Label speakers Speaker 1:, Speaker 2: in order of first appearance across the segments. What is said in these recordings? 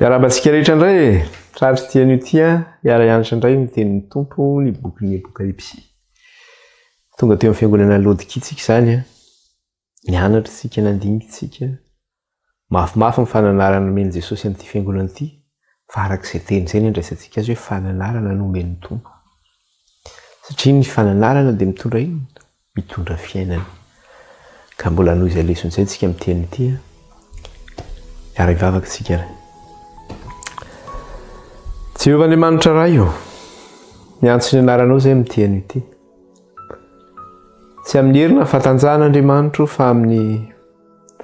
Speaker 1: Miarahaba antsika rehetra indray e! Tratry ity anio ity an, hiara-hianatra indray ny tenin'ny Tompo, ny bokin'ny Apokalypsy. Tonga teo amin'ny fiangonana Laodikia tsika izany an, nianatra tsika, nandinika tsika. Mafimafy ny fananarana nomen'i Jesosy an'ity fiangonana ity, fa araka izay teny izay ny andraisantsika azy hoe fananarana nomen'ny Tompo. Satria ny fananarana dia mitondra inona? Mitondra fiainana. Ka mbola hanohy izay lesona izay tsika amin'ity anio ity. Hiara hivavaka tsika ary. Jehovah Andriamanitra Ray ô, miantso ny anaranao izay amin'ity anio ity. Tsy amin'ny hery na fahatanjahana Andriamanitro fa amin'ny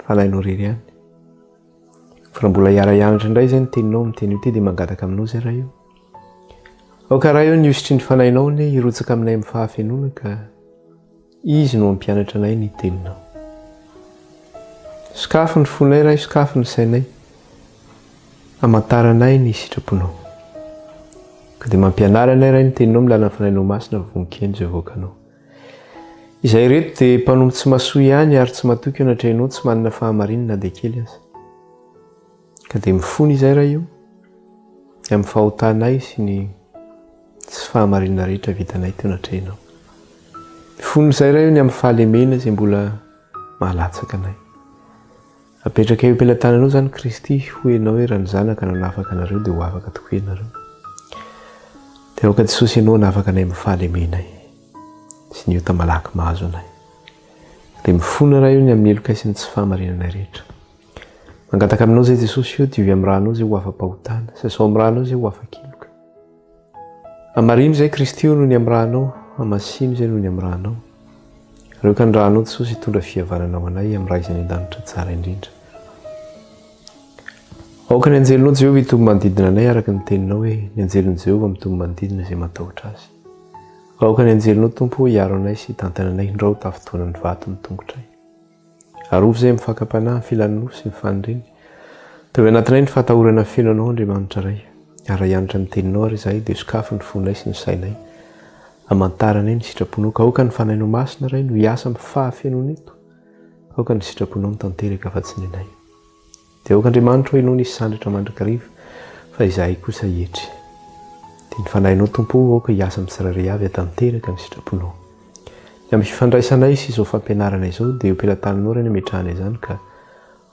Speaker 1: fanahinao irery ihany. Fa raha mbola hiara-hianatra indray izay ny teninao amin'ity anio ity dia mangataka aminao izay Ray ô. Aoka Ray ô ny hosotry ny Fanahinao anie hirotsaka aminay amin'ny fahafenoana ka Izy no hampianatra anay ny Teninao. Sokafy ny fonay Ray, sokafy ny sainay, hamantaranay ny sitraponao. Ka dia mampianara anay Ray ny Teninao amin'ny lalan'ny Fanahinao Masina vonon-keno izay avoakanao. Izay ireto dia mpanompo tsy masoa ihany ary tsy matoky eo anatrehanao, tsy manana fahamarinana na dia kely aza. Ka dia mifona izay Ray o, ny amin'ny fahotanay sy ny tsy fahamarinana rehetra vitanay teo anatrehanao. Mifona izay Ray o ny amin'ny fahalemena izay mbola mahalatsaka anay. Apetraka eo am-pelatananao izany Kristy, hoy Ianao hoe raha ny Zanaka no hanafaka anareo dia ho afaka tokoa ianareo. Dia aoka Jesosy Ianao hanafaka anay amin'ny fahalemenay sy ny ota malaky mahazo anay. Dia mifona Ray o ny amin'ny helokay sy ny tsy fahamarinanay rehetra. Mangataka aminao izay Jesosy o, diovy amin'ny ranao izay ho afa-pahotana, sasao amin'ny ranao izay ho afa-keloka. Hamarino izay Kristy o noho ny amin'ny ranao, hamasino izay noho ny amin'ny ranao. Areoka ny ranao Jesosy hitondra fihavanana ho anay amin'ny Ray izay any an-danitra tsara indrindra. Aoka ny anjelinao Jehovah hitoby manodidina anay araka ny teninao hoe ny anjelin'i Jehovah mitoby manodidina izay matahotra azy. Aoka ny anjelinao Tompo hiaro anay sy hitantana anay ndrao tafintohinan'ny vato ny tongotray. Arovy izay amin'ny fakam-panahy, ny filan'ny nofo sy ny faniriany. Ataovy anatinay ny fahatahorana feno Anao, Andriamanitra Ray. Ary raha hianatra ny Teninao ary izahay, dia sokafy ny fonay sy ny sainay. Hamantaranay ny sitraponao, ka aoka ny Fanahinao Masina, Ray, no hiasa amin'ny fahafenoana eto. Aoka ny sitraponao no tanteraka fa tsy ny anay. Dia aoka Andriamanitra ô Ianao no hisandratra mandrakariva, fa izahay kosa hietry. Dia ny Fanahinao Tompo ô, aoka hiasa amin'ny tsirairay avy hahatanteraka ny sitraponao. Ny amin'ny fifandraisanay sy izao fampianarana izao dia eo am-pelatananao Ray no ametrahana izany ka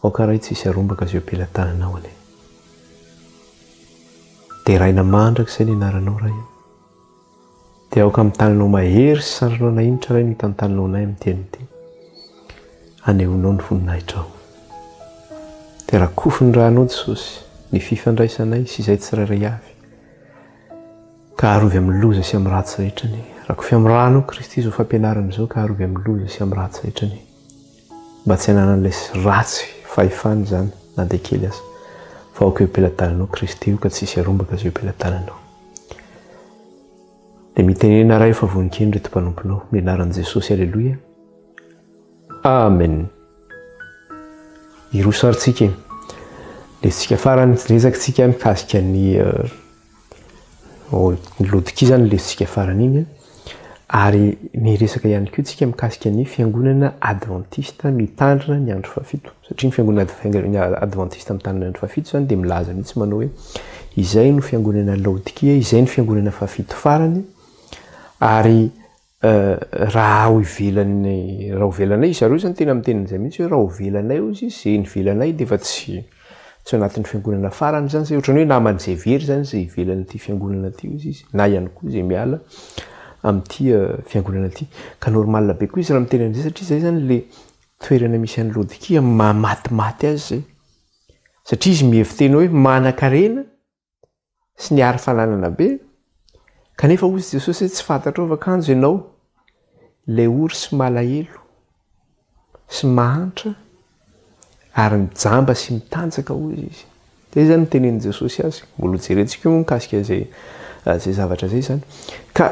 Speaker 1: aoka Ray tsy hisy harombaka izay eo am-pelatananao anie. Deraina mandrakizay ny anaranao Ray ô. Dia aoka amin'ny tananao mahery sy sandrinao nahinitra Ray no hitantananao anay amin'ity anio ity. Anehoanao ny voninahitrao. Dia rakofy ny ranao Jesosy ny fifandraisanay sy izay tsirairay avy. Ka arovy amin'ny loza sy amin'ny ratsy rehetra anie. Rakofy amin'ny ranao Kristy izao fampianarana izao ka arovy amin'ny loza sy amin'ny ratsy rehetra anie. Mba tsy hananan'ilay ratsy fahefana izany na dia kely aza. Fa aoka eo am-pelatananao Kristy io ka tsy hisy harombaka izay eo am-pelatananao. Dia mitenena Ray fa vonon-keno ireto mpanomponao. Amin'ny anaran'i Jesosy Aleloia. Amen. Hiroso ary tsika e. Lesintsika farany, resaka tsika mikasika ny eh, Lodikia izany lesintsika farany iny. Ary niresaka ihany koa tsika mikasika ny fiangonana adventiste mitandrina ny andro fahafito. Satria ny fiangonana adventiste mitandrina ny andro fahafito izany dia milaza mihitsy manao hoe izay no fiangonana Laodikia, izay no fiangonana fahafito farany, ary raha ao ivelan'ny, raha ao ivelanay, zareo izany tena miteny an'izay mihitsy hoe raha ao ivelanay hozy izy, izay nivelanay dia efa tsy tsy ao anatin'ny fiangonana farany izany izay, ohatran'ny hoe naman'izay very izany izay ivelan'ity fiangonana ity hozy izy, na ihany koa izay miala amin'ity fiangonana ity. Ka normal be koa izy raha miteny an'izay satria izay izany le toerana misy an'i Laodikia mahamatimaty azy izay. Satria izy mihevi-tena hoe manan-karena sy niary fananana be, kanefa hoy Jesosy hoe tsy fantatrao fa kanjo ianao ilay ory sy malahelo sy mahantra ary mijamba sy mitanjaka hoy izy. Izay izany no tenenin'i Jesosy azy. Mbola hojerentsika io mikasika izay izay zavatra izay izany. Ka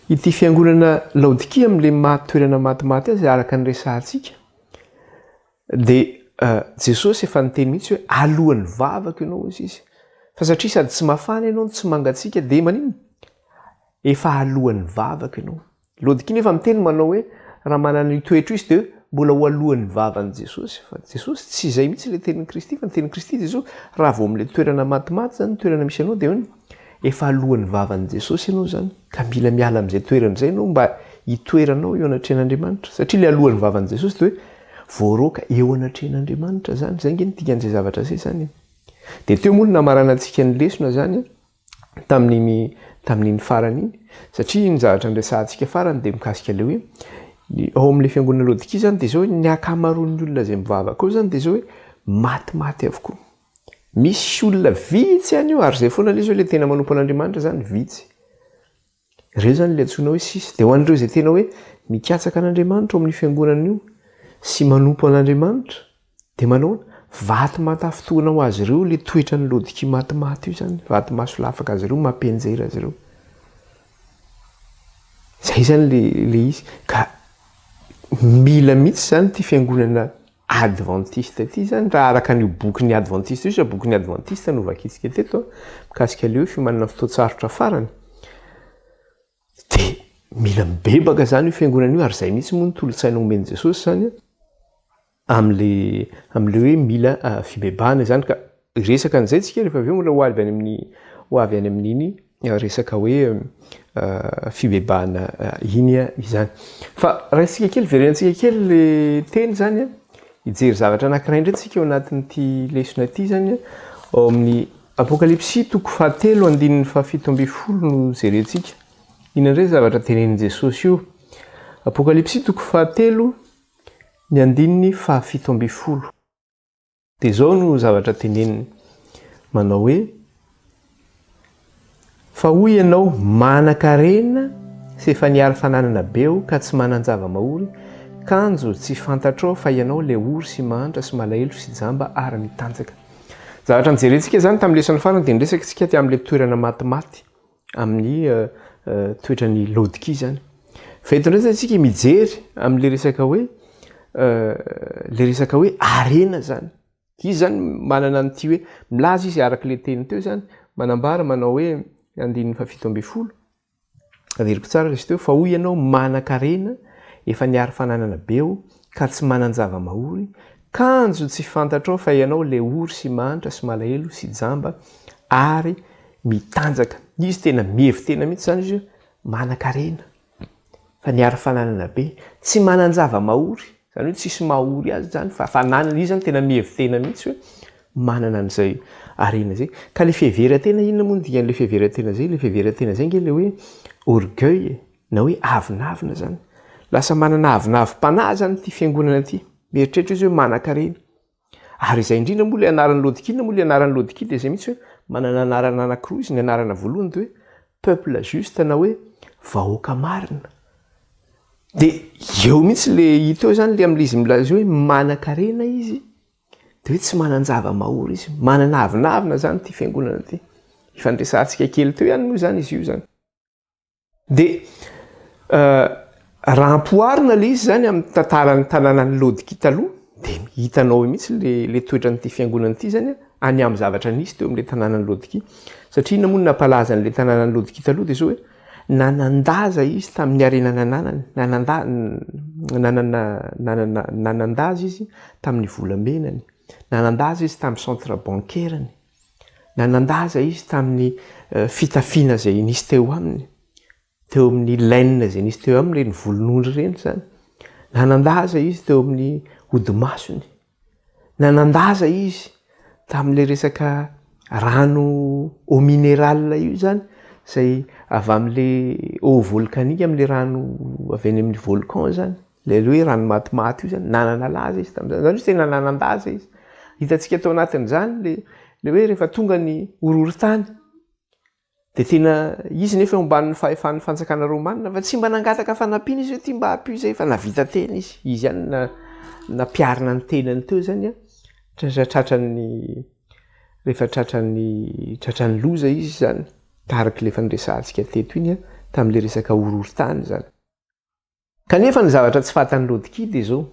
Speaker 1: ity fiangonana Laodikia amin'ilay maha toerana matimaty azy araka ny resahantsika Dia Jesosy efa niteny mihitsy hoe alohan'ny vavaka ianao hozy izy. Fa satria sady tsy mafana ianao no tsy mangatsiaka dia maninona? Efa alohan'ny vavaka ianao. Lodiky nefa miteny manao hoe raha manana io toetra io izy dia hoe. mbola ho alohan'ny vavan'i Jesosy, fa Jesosy tsy izay mihitsy ilay tenin'i Kristy, fa ny tenin'i Kristy dia izao, raha vao amin'ilay toerana matimaty izany ny toerana misy anao dia hoe efa alohan'ny vavan'i Jesosy ianao izany, ka mila miala amin'izay toerana izay ianao mba hitoeranao eo anatrehan'Andriamanitra, satria ilay alohan'ny vavan'i Jesosy dia hoe voaroaka eo anatrehan'Andriamanitra izany, izay ange no dikan'izay zavatra izay izany e. Dia teo moa no namaranantsika ny lesona izany an. tamin'iny tamin'iny farany iny satria ny zavatra niresahantsika farany dia mikasika ilay hoe ny ao amin'ilay fiangonana Laodikia izany dia izao hoe ny ankamaroan'ny olona izay mivavaka ao izany dia izao hoe matimaty avokoa. Misy olona vitsy ihany io ary izay foana ilay izy hoe ilay tena manompo an'Andriamanitra izany vitsy. Ireo izany ilay antsoina hoe sisa. Dia ho an'ireo izay tena hoe mikatsaka an'Andriamanitra ao amin'io fiangonana io sy manompo an'Andriamanitra dia manao ahoana? Vato mahatafintohina ho azy ireo ilay toetran'ny Laodikia matimaty io izany, vato mahasolafaka azy ireo, mampianjera azy ireo. Izay izany ilay ilay izy. Ka mila mihitsy izany ity fiangonana advantista ity izany, raha araka an'io bokin'ny advantista io, satria bokin'ny advantista no vakintsika teto, mikasika ilay hoe fiomanana fotoan-tsarotra farany, dia mila mibebaka izany io fiangonana io, ary izay mihitsy moa no tolo-tsaina omen'i Jesosy izany, amin'ilay amin'ilay hoe mila fibebahana izany ka hiresaka an'izay tsika rehefa avy eo mbola ho avy any amin'ny ho avy any amin'iny resaka hoe fibebahana iny izany. Fa raisika kely, verenantsika kely le teny izany an, hijery zavatra anankiray indray tsika ao anatin'ity lesona ity izany an, ao amin'ny Apokalypsy toko fahatelo andininy fahafito ambin'ny folo no jerentsika. Inona indray zavatra tenenin'i Jesosy io? Apokalypsy toko fahatelo ny andininy fahafito ambin'ny folo. Dia izao no zavatra teneniny, manao hoe, Fa hoy ianao, manan-karena sy efa niary fananana be aho ka tsy manan-java-mahory, kanjo tsy fantatrao fa ianao ilay ory sy mahantra sy malahelo sy jamba ary mitanjaka. Zavatra nojerentsika izany tamin'ny lesona farany dia niresaka isika teo amin'ilay toerana matimaty. amin'ny toetran'i Laodikia izany. Fa eto indray izany isika mijery amin'ilay resaka hoe ilay resaka hoe harena izany. Izy izany manana an'ity hoe milaza izy araka ilay teny teo izany, manambara manao hoe andininy fahafito ambin'ny folo, averiko tsara ilay izy teo, fa hoy ianao manan-karena, efa niary fananana be aho, ka tsy manan-java-mahory, kanjo tsy fantatrao fa ianao ilay ory sy mahantra sy malahelo sy jamba ary mitanjaka. Izy tena mihevi-tena mihitsy izany izy hoe manan-karena fa niary fananana be, tsy manan-java-mahory, izany hoe tsisy mahory azy izany fa fananana, izy izany tena mihevi-tena mihitsy hoe manana an'izay harena izay. Ka ilay fiheveran-tena, inona moa no dikan'ilay fiheveran-tena izay? Ilay fiheveran-tena izay ange ilay hoe orgueil e, na hoe avonavona izany. Lasa manana avonavom-panahy izany ity fiangonana ity. Mieritreritra izy hoe manan-karena. Ary izay indrindra moa ilay anaran'i Laodikia, inona moa ilay anaran'i Laodikia dia izay mihitsy hoe manana anarana anankiroa izy, ny anarana voalohany dia hoe peuple juste na hoe vahoaka marina. Dia eo mihitsy ilay hita eo izany ilay amin'ilay izy milaza hoe manan-karena izy, dia hoe tsy manan-java-mahory izy, manana avonavona izany ity fiangonana ity. Efa niresahantsika kely teo ihany moa izany izy io izany. Dia raha ampoharina ilay izy izany amin'ny tantaran'ny tanànan'i Laodikia taloha, dia hitanao eo mihitsy ilay ilay toetran'ity fiangonana ity izany an, any amin'ny zavatra nisy teo amin'ilay tanànan'i Laodikia. Satria inona moa no nampalaza an'ilay tanànan'i Laodikia taloha dia izao hoe nanan-daza izy tamin'ny harena nananany, nananda- nanana nanana nanan-daza izy tamin'ny volamenany, nanan-daza izy tamin'ny centre bancaire-ny. Nanan-daza izy tamin'ny fitafiana izay nisy teo aminy, teo amin'ny laine izay nisy teo aminy, ireny volon'ondry ireny izany. Nanan-daza izy teo amin'ny hodi-masony. Nanan-daza izy tamin'ilay resaka rano eau minérale io izany, izay avy amin'ilay eau volcanique, amin'ilay rano avy any amin'ny volcan izany. Ilay hoe rano matimaty io zany, nanana laza izy tamin'izany, zany hoe tena nanan-daza izy. Hitantsika tao anatin'izany le le hoe rehefa tonga ny horohorontany dia tena izy nefa eo ambanin'ny fahefan'ny fanjakana romana fa tsy mba nangataka fanampiana izy hoe ty mba ampio izay fa nahavita tena izy. Izy ihany na nampiharina ny tenany teo zany an, tratran'ny rehefa tratran'ny tratran'ny loza izy zany, araka ilay efa niresahantsika teto iny an, tamin'ilay resaka horohorontany zany. Kanefa ny zavatra tsy fatan'i Laodikia dia izao,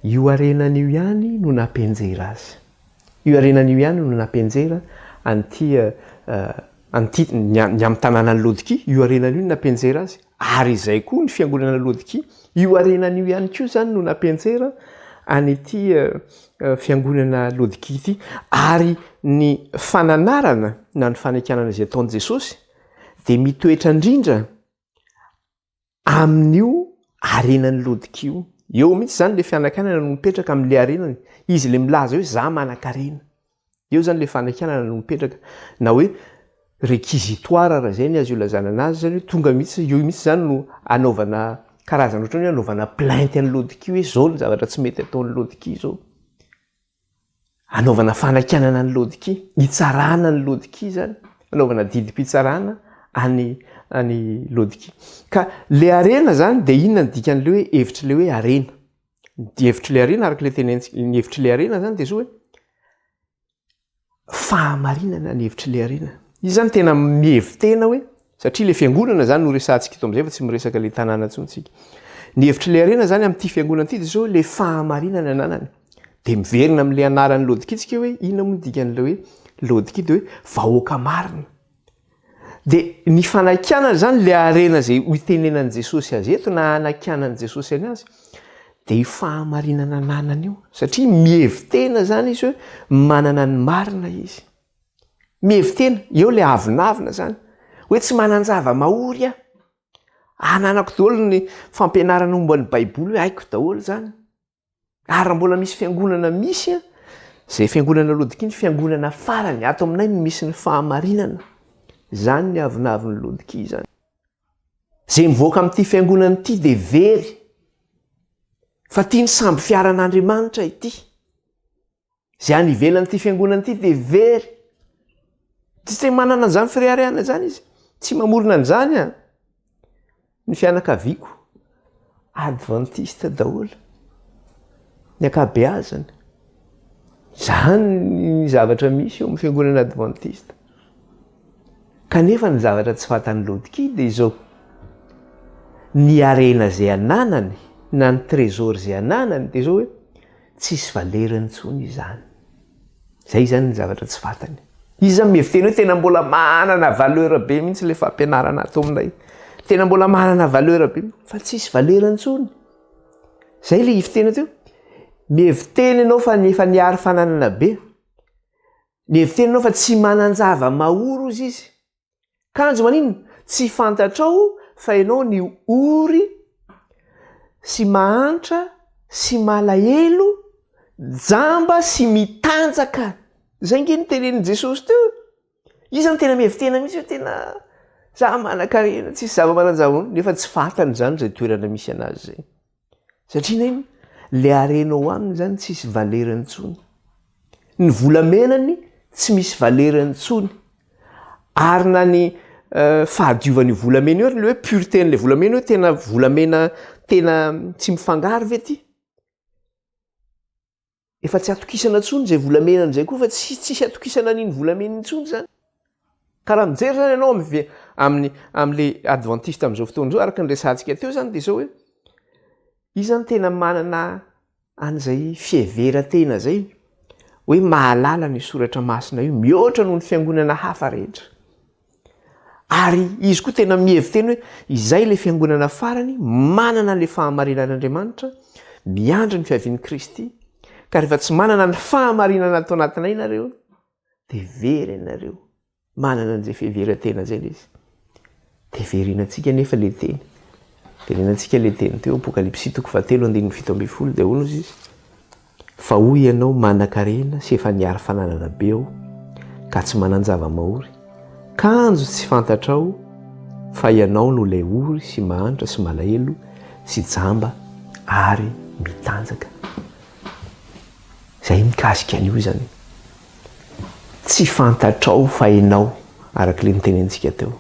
Speaker 1: io harenany io ihany no nampianjera azy. Io harenany io ihany no nampianjera an'ity, an'ity, ny amin'ny tanànan'i Laodikia, io harenany io no nampianjera azy. Ary izay koa ny fiangonana Laodikia. Io harenany io ihany koa izany no nampianjera an'ity fiangonana Laodikia ity. Ary ny fananarana na ny fanakianana izay ataon'i Jesosy dia mitoetra indrindra amin'io harenan'i Laodikia io. Eo mihitsy izany ilay fianakianana no mipetraka amin'ilay harenany. Izy ilay milaza hoe za manan-karena. Eo izany ilay fanakianana no mipetraka. Na hoe réquisitoire raha izay ny azo ilazana anazy izany hoe tonga mihitsy, eo mihitsy izany no anaovana karazana ohatran'ny hoe anaovana plainte an'i Laodikia hoe izao ny zavatra tsy mety ataon'i Laodikia izao. Anaovana fanakianana an'i Laodikia, hitsarana an'i Laodikia izany, anaovana didim-pitsarana an'i an'i Laodikia. Ka le harena izany dia inona ny dikan'ilay hoe hevitr'ilay hoe harena? Ny hevitr'ilay harena araka ilay tenentsika, ny hevitr'ilay harena izany dia izao hoe Fahamarinana ny hevitr'i Learina. Izy izany tena mihevi-tena hoe, satria ilay fiangonana izany no resahantsika eto amin'izay fa tsy miresaka ilay tanàna intsony isika. Ny hevitr'i Learina izany amin'ity fiangonana ity dia izao ilay fahamarinana ananany. Dia miverina amin'ilay anaran'i Laodikia isika hoe inona moa ny dikan'ilay hoe Laodikia dia hoe vahoaka marina. Dia ny fanakianana izany, ilay harena izay ho itenenan'i Jesosy azy eto na hanakianan'i Jesosy anazy, dia io fahamarinana ananany io. Satria mihevi-tena izany izy hoe manana ny marina izy. Mihevi-tena, eo ilay avonavona izany. Hoe tsy manan-java-mahory aho. Ananako daholo ny fampianarana momba ny Baiboly hoe haiko daholo izany. Ary raha mbola misy fiangonana misy an, izay fiangonana Laodikia ny fiangonana farany, ato aminay no misy ny fahamarinana. Izany ny avonavon'i Laodikia izany. Izay mivoaka amin'ity fiangonana ity dia very. Fa ity ny sambo fiaran'Andriamanitra ity. Izay any ivelan'ity fiangonana ity dia very. Tsy te manana an'izany fireharehana izany izy. Tsy mamorona an'izany an. Ny fianakaviako advantista daholo. Ny ankabeazany. Izany ny zavatra misy eo amin'ny fiangonana advantista. Kanefa ny zavatra tsy fantan'i Lodky dia izao, ny harena izay ananany na ny trésor izay ananany dia izao hoe tsisy valerany intsony izany. Izay izany ny zavatra tsy fantany. Izy izany mihevi-tena hoe tena mbola manana valeur be mihitsy ilay fampianarana ato aminay. Tena mbola manana valeur be fa tsisy valeur intsony. Izay ilay hevi-tena teo. Mihevi-tena ianao fa efa niary fananana be. Mihevi-tena ianao fa tsy manan-java-mahory hozy izy. Kanjo maninona? Tsy fantatrao fa ianao ny ory sy mahantra sy malahelo, jamba sy mitanjaka. Izay ange no tenenin'i Jesosy teo e. Izy zany tena mihevi-tena mihitsy hoe tena za manan-karena, tsisy zava-manan-java-mahory, nefa tsy fantany izany izay toerana misy anazy izay. Satria nainona? Le harena ao aminy zany tsisy valerany intsony. Ny volamenany tsy misy valerany intsony. Ary na ny fahadiovan'io volamena io ary le hoe pureté an'le volamena hoe tena volamena tena tsy mifangaro ve ty? Efa tsy atokisana intsony izay volamenany izay koa fa tsy tsisy atokisana an'iny volamena intsony izany. Ka raha mijery izany ianao amin'ny amin'ny amin'le adventiste amin'izao fotoana izao araka ny resahantsika teo izany dia izao hoe izy izany tena manana an'izay fiheveran-tena izay hoe mahalala ny soratra masina io mihoatra noho ny fiangonana hafa rehetra. Ary izy koa tena mihevi-tena hoe izay ilay fiangonana farany manana ilay fahamarinan'Andriamanitra, miandry ny fiavian'i Kristy, ka rehefa tsy manana ny fahamarinana ato anatinay nareo, dia very ianareo. Manana an'izay fiheveran-tena izay ilay izy. Dia verenantsika anefa ilay teny. Verenantsika ilay teny teo, Apokalypsy toko fahatelo andininy 17, dia ahoana ozy izy? Fa hoy ianao, Manan-karena sy efa niary fananana be aho, ka tsy manan-java-mahory. Kanjo tsy fantatrao fa ianao no ilay ory sy mahantra sy malahelo sy jamba ary mitanjaka. Izay mikasika an'io izany. Tsy fantatrao fa ianao, araka ilay notenenintsika teo,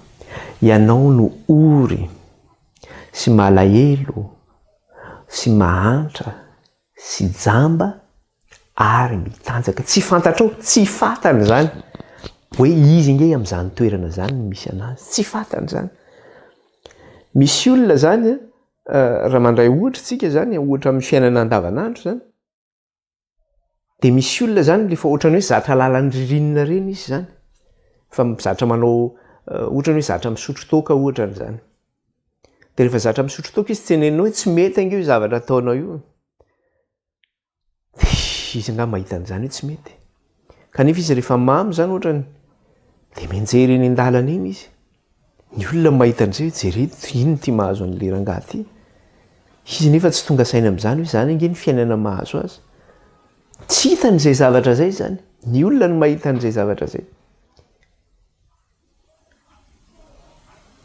Speaker 1: ianao no ory sy malahelo sy mahantra sy jamba ary mitanjaka. Tsy fantatrao, tsy fantany izany hoe izy ange amin'izany toerana izany no misy anazy. Tsy fantany izany. Misy olona izany an, raha mandray ohatra isika izany, ohatra amin'ny fiainana andavanandro izany, dia misy olona izany efa ohatran'ny hoe zatra lalan'ny ririnina ireny izy izany, efa zatra manao, ohatra hoe zatra misotro toaka ohatra an'izany. Dia rehefa zatra misotro toaka izy teneninao hoe tsy mety ange io zavatra ataonao io. Dia izy angaha mahita an'izany hoe tsy mety. Kanefa izy rehefa mamo izany ohatrany dia mianjera eny an-dalana eny izy. Ny olona mahita an'izay hoe jereo inona ity mahazo an'ilay rangahy ity. Izy nefa tsy tonga saina amin'izany hoe izany ange ny fiainana mahazo azy. Tsy hitany izay zavatra izay izany. Ny olona no mahita an'izay zavatra izay.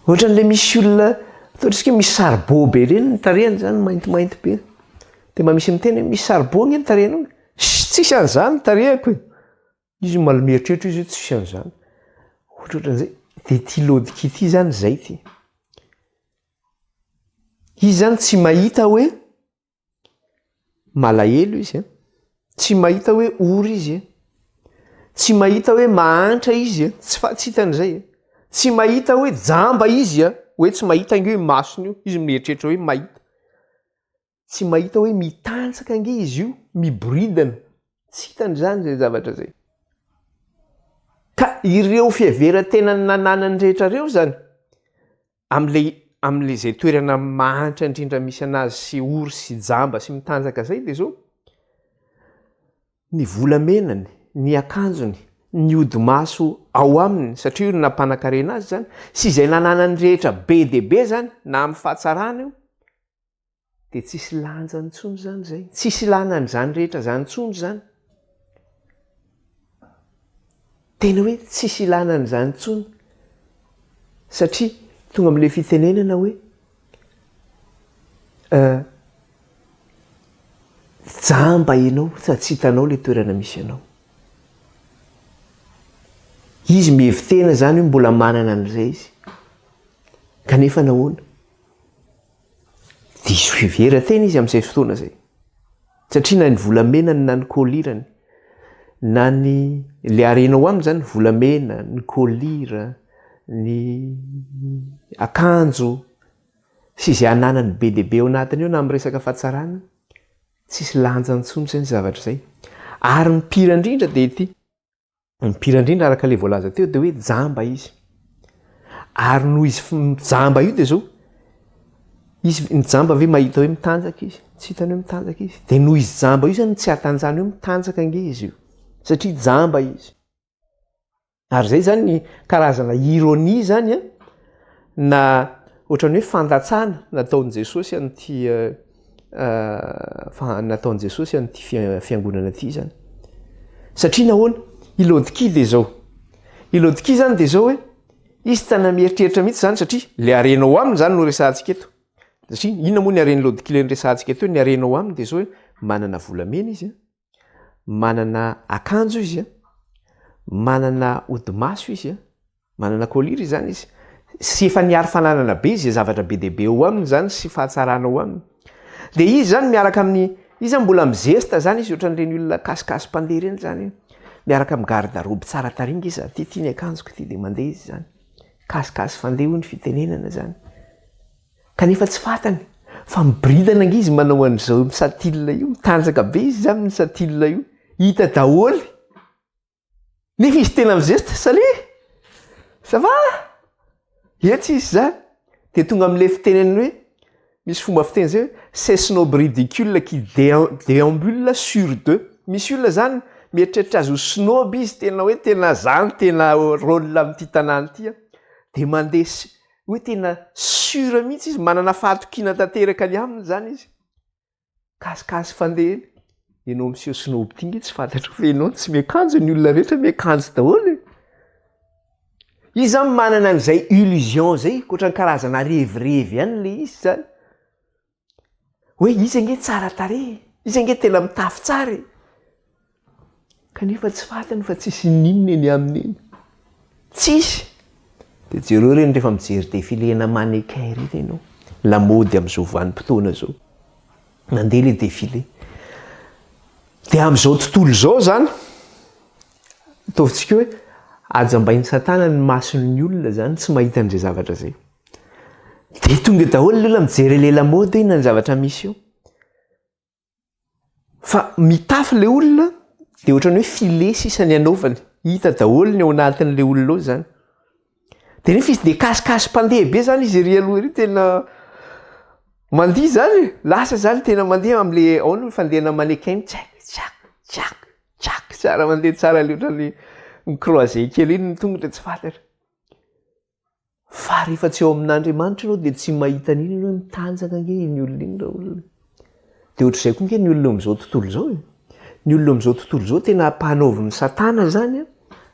Speaker 1: Ohatran'ilay misy olona ataontsika hoe misy saribao be ireny ny tarehiny izany maintimainty be. Dia mba misy miteny hoe misy saribao ange ny tarehinao e. Tsisy an'izany ny tarehiko e. Izy mbola mieritreritra izy hoe tsisy an'izany. Ohatrohatran'izay. Dia ity lodika ity izany izay ity. Izy izany tsy mahita hoe Malahelo izy an, tsy mahita hoe ory izy an, tsy mahita hoe mahantra izy an, tsy fa- tsy hitany izay an, tsy mahita hoe jamba izy an, hoe tsy mahita ange io masony io, izy mieritreritra hoe mahita, tsy mahita hoe mitanjaka ange izy io, miboridana, tsy hitany izany izay zavatra izay. Ka ireo fiheveran-tena nananany rehetra ireo izany, Amin'ilay amin'ilay izay toerana mahantra indrindra misy anazy sy ory sy jamba sy mitanjaka izay dia izao, ny volamenany, ny akanjony, ny hodi-maso ao aminy satria io no nampanan-karena azy izany, sy izay nananany rehetra be dia be izany na amin'ny fahatsarana io, Dia tsisy lanjany intsony izany izay. Tsisy ilana an'izany rehetra izany intsony izany. Tena hoe tsisy ilana an'izany intsony. Satria tonga amin'ilay fitenenana hoe jamba ianao sady tsy hitanao ilay toerana misy anao. Izy mihevi-tena izany hoe mbola manana an'izay izy. Kanefa nahoana? Diso fiheveran-tena izy amin'izay fotoana izay. Satria na ny volamenany na ny kolirany, na ny ilay harena ao aminy izany, volamena, ny kolira, ny akanjo sy izay ananany be dia be ao anatiny ao na amin'ny resaka fahatsarana, tsisy lanjany intsony izay ny zavatra izay. Ary ny pire indrindra dia ity. Ny pire indrindra araka ilay voalaza teo dia hoe jamba izy. Ary noho izy jamba io dia zao, izy ny jamba ve mahita hoe mitanjaka izy? Tsy hitany hoe mitanjaka izy. Dia noho izy jamba io zany tsy hatanjany hoe mitanjaka ange izy io. Satria jamba izy. Ary zay zany ny karazana ironie zany an, na ohatran'ny hoe fandatsana nataon'i Jesosy an'ity fa nataon'i Jesosy an'ity fiangonana ity izany. Satria nahoana? I Laodikia dia izao. I Laodikia izany dia izao hoe, izy tena mieritreritra mihitsy izany satria ilay harena ao aminy izany no resahantsika eto. Satria inona moa ny haren'i Laodikia ilay noresahantsika teo? Ny harena ao aminy dia izao hoe, manana volamena izy, manana akanjo izy, manana hodi-maso izy, Manana collyre izany izy. Sy efa niary fananana be izy, zavatra be dia be eo aminy izany sy fahatsarana ao aminy. Dia izy izany miaraka amin'ny, izy izany mbola mizesta izany izy ohatran'ireny olona kasikasy mpandeha ireny izany. Miaraka amin'ny garde-robe tsara tarehy nge izy, ity ity ny akanjoko ity dia mandeha izy izany. Kasikasy fandeha hoy ny fitenenana izany. Kanefa tsy fantany fa miboridana ange izy manao an'izao misatilina io, mitanjaka be izy izany misatilina io. Hita daholo. Nefa izy tena mizesta, salut! Ça va? Etsy izy zany. Dia tonga amin'ilay fitenenany hoe, misy fomba fiteny zay hoe, ces snobs ridicules qui déambulent sur d'eux. Misy olona zany mieritreritra azy ho snob izy, tena hoe tena za no tena rôle amin'ity tanàna ity an. Dia mandeha hoe tena sûr mihitsy izy, manana fahatokiana tanteraka ny aminy zany izy. Kasikasy fandeha eny. Ianao miseho snob ty nge tsy fantatrao fa ianao tsy miakanjo ny olona rehetra miakanjo daholo e. Izy zany manana an'izay illusion zay, ohatran'ny karazana revirevy ihany le izy zany. Hoe izy ange tsara tarehy, izy ange tena mitafy tsara e. Kanefa tsy fantany fa tsisy ininona eny aminy eny. Tsisy! Dia jereo ireny rehefa mijery défilé-na mannequin ireny ianao. Lamaody amin'izao vanim-potoana izao. Nandeha ilay défilé. Dia amin'izao tontolo izao izany, ataontsika hoe ajambain'i Satana ny mason'ny olona izany tsy mahita an'izay zavatra izay. Dia tonga daholo ny olona mijery ilay lamaody hoe inona ny zavatra misy eo. Fa mitafy le olona de ohatran'ny hoe filet sisa ny anaovany, hita daholo ny ao anatin'le olona ao zany. De nefa izy de kasikasy mpandeha be zany izy ery aloha ery tena. Mandihy zany e! Lasa zany tena mandihy amle ao ny fandehana mannequin tsak tsak tsak tsak tsara mandeha tsara le ohatran'ny mi-croiser kely iny ny tongotra tsy fantatra. Fa rehefa tsy eo amin'Andriamanitra ianao dia tsy mahita an'iny ianao hoe mitanjaka ange iny olona iny raolona. Dia ohatr'izay koa ange ny olona eo amin'izao tontolo izao e. Ny olona eo amin'izao tontolo izao tena ampanaovin'i Satana izany an,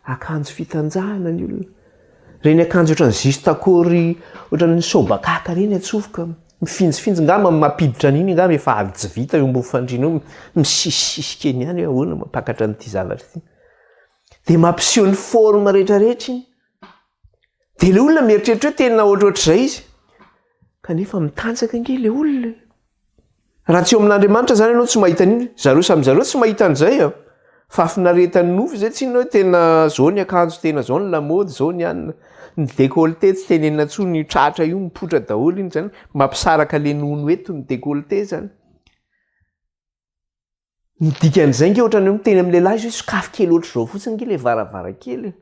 Speaker 1: akanjo fitanjahana ny olona. Ireny akanjo ohatran'ny juste akory, ohatran'ny sobakaka ireny atsofoka, mifinjifinjy angamba mampiditra an'iny angamba efa ady tsy vita eo ambony fandriana eo, misisisisika eny ihany hoe ahoana mampakatra an'ity zavatra ity. Dia mampiseho ny forme rehetrarehetra iny. Dia ilay olona mieritreritra hoe tena ohatrohatr'izay izy. Kanefa mitanjaka ange ilay olona e. Raha tsy eo amin'Andriamanitra izany ianao tsy mahita an'iny. Zareo samy zareo tsy mahita an'izay a. Fahafinaretan'ny nofo izay tsy inona hoe tena zao ny akanjo, tena zao ny lamaody, zao ny anona. Ny décolleté tsy tenenina intsony, io tratra io mipoitra daholo iny izany. Mampisaraka le nono eto ny décolleté izany. Ny dikan'izay nge ohatran'ny hoe miteny amin'ny lehilahy izy hoe sokafy kely ohatr'izao fotsiny nge le varavarankely e.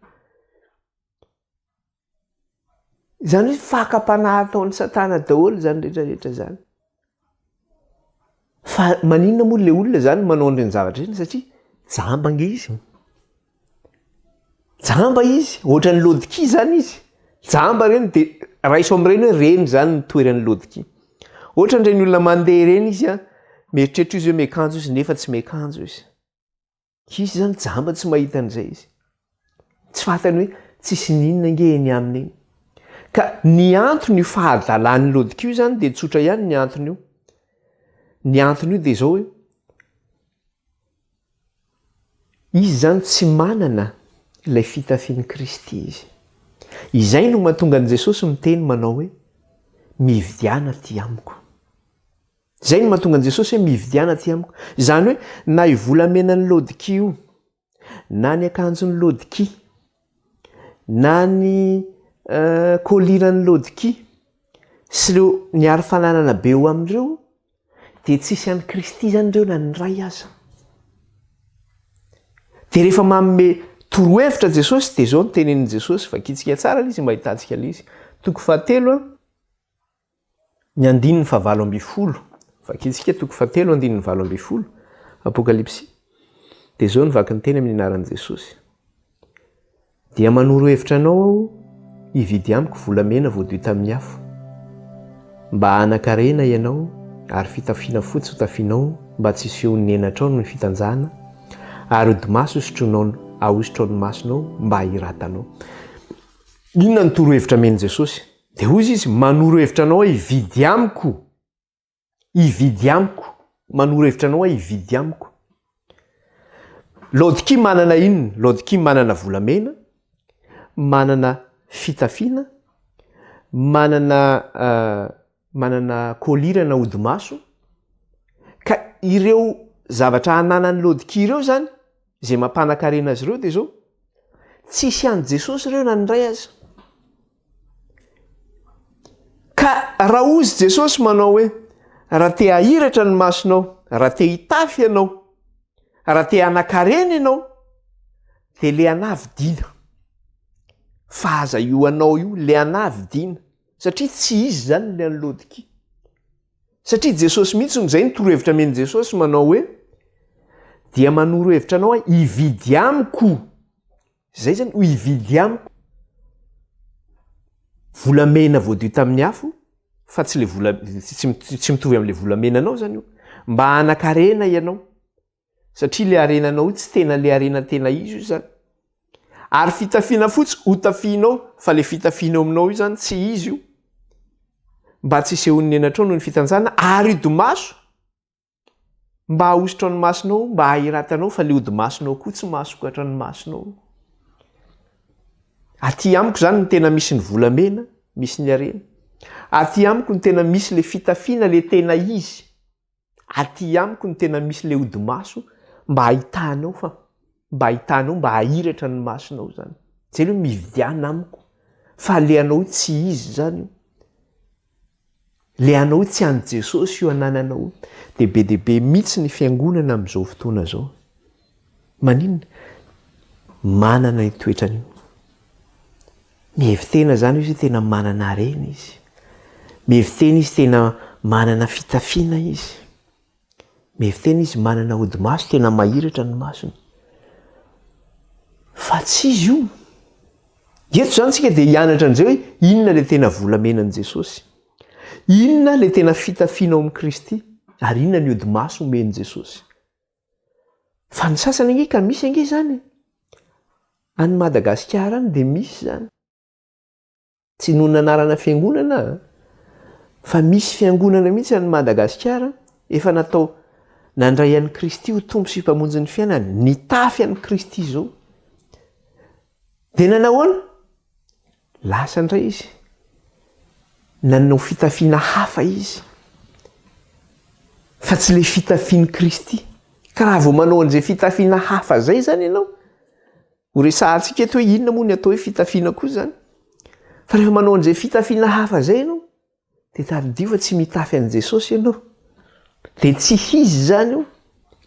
Speaker 1: Izany hoe fakam-panahy ataon'i Satana daholo izany rehetrarehetra izany. Fa maninona moa le olona izany manao an'ireny zavatra ireny satria jamba nge izy. Jamba izy, ohatran'ny lôdikia izany izy. Jamba ireny dia raiso amin'ireny hoe ireny izany ny toeran'ny lôdikia. Ohatran'ireny olona mandeha ireny izy an, mieritreritra izy hoe miakanjo izy nefa tsy miakanjo izy. Izy izany jamba tsy mahita an'izay izy. Tsy fantany hoe tsisy n'inona ange eny aminy eny. Ka ny antony io fahadalan'ny lôdikia io izany dia tsotra ihany ny antony io. Ny antony io dia izao hoe Izy izany tsy manana ilay fitafian'i Kristy izy. Izay no mahatonga an'i Jesosy miteny manao hoe, Mividiana aty amiko. Izay no mahatonga an'i Jesosy hoe mividiana aty amiko. Izany hoe na io volamenan'i Laodikia io, na ny akanjon'i Laodikia, na ny koliran'i Laodikia, sy ireo niaro fananana be eo amin'ireo, Dia tsisy an'i Kristy izany ireo na ny iray aza. Dia rehefa manome torohevitra Jesosy dia izao no tenenin'i Jesosy, vakintsika tsara ilay izy mba ahitantsika ilay izy. Toko fahatelo, ny andininy fahavalo ambin'ny folo. Vakintsika toko fahatelo andininy 18, Apokalypsy. Dia izao no vaky ny teny amin'ny anaran'i Jesosy. Dia manoro hevitra anao aho hividy amiko volamena voadio tamin'ny afo, mba hanan-karena ianao, ary fitafiana fotsy ho tafianao mba tsy hisehoan'ny henatrao noho ny fitanjahana, ary hodi-maso hosotroinao ahosotrao ny masonao mba hahiratanao. Inona no torohevitra amen'i Jesosy? Dia hoy izy, manoro hevitra anao aho hividy amiko. Hividy amiko. Manoro hevitra anao aho hividy amiko. Laodikia manana inona? Laodikia manana volamena, manana fitafiana, manana manana collyre na hodi-maso. Ka ireo zavatra ananan'i Laodikia ireo izany, izay mampanan-karena azy ireo dia izao, tsisy an'i Jesosy ireo na ny iray aza. Ka raha hozy Jesosy manao hoe, raha te hahiratra ny masonao, raha te hitafy ianao, raha te hanan-karena ianao, dia le anà vidiana. Fa aza io anao io, le anà vidiana. Satria tsy izy izany le an'i Laodikia. Satria Jesosy mihitsy no izay ny torohevitra amen'i Jesosy manao hoe, dia manoro hevitra anao aho hividy amiko. Zay zany ho hividy amiko volamena voadio tamin'ny afo fa tsy le vola tsy mitovy am'le volamenanao zany io mba hanan-karena ianao satria le harenanao io tsy tena le harena tena izy io zany ary fitafiana fotsy ho tafianao fa le fitafiana eo aminao io zany tsy izy io mba tsy hisehoan'ny henatrao noho ny fitanjana ary hodimaso Mba ahosotra ny masonao, mba hahiratanao fa le hodi-masonao koa tsy mahasokatra ny masonao. Aty amiko zany ny tena misy ny volamena, misy ny harena. Aty amiko ny tena misy le fitafiana le tena izy. Aty amiko ny tena misy le hodi-maso mba ahitanao fa mba ahitanao mba hahiratra ny masonao zany. Zay le hoe mividiana amiko fa le anao io tsy izy zany io. Le anao io tsy an'i Jesosy io anananao io. Dia be dia be mihitsy ny fiangonana amin'izao fotoana izao. Maninona? Manana io toetrany io. Mihevi-tena izany izy hoe tena manana harena izy. Mihevi-tena izy tena Manana fitafiana izy. Mihevi-tena izy manana hodi-maso tena mahiratra ny masony. Fa tsy izy io. Eto izany tsika dia hianatra an'izay hoe inona ilay tena volamenan'i Jesosy. Inona ilay tena fitafiana ao amin'i Kristy ary inona ny hodi-maso omen'i Jesosy. Fa ny sasany ange ka misy ange izany e. Any Madagasikara any dia misy izany. Tsy noho anarana fiangonana an, fa misy fiangonana mihitsy any Madagasikara efa natao nandray an'i Kristy ho Tompo sy Mpamonjy ny fiainany, nitafy an'i Kristy izao. Dia nanahoana? Lasa indray izy. Nanao fitafiana hafa izy. Fa tsy ilay fitafian'i Kristy. Ka raha vao manao an'izay fitafiana hafa izay izany ianao, Ho resahantsika eto hoe inona moa ny atao hoe fitafiana koa izany. Fa rehefa manao an'izay fitafiana hafa izay ianao, dia tadidio fa tsy mitafy an'i Jesosy ianao. Dia tsy izy izany io.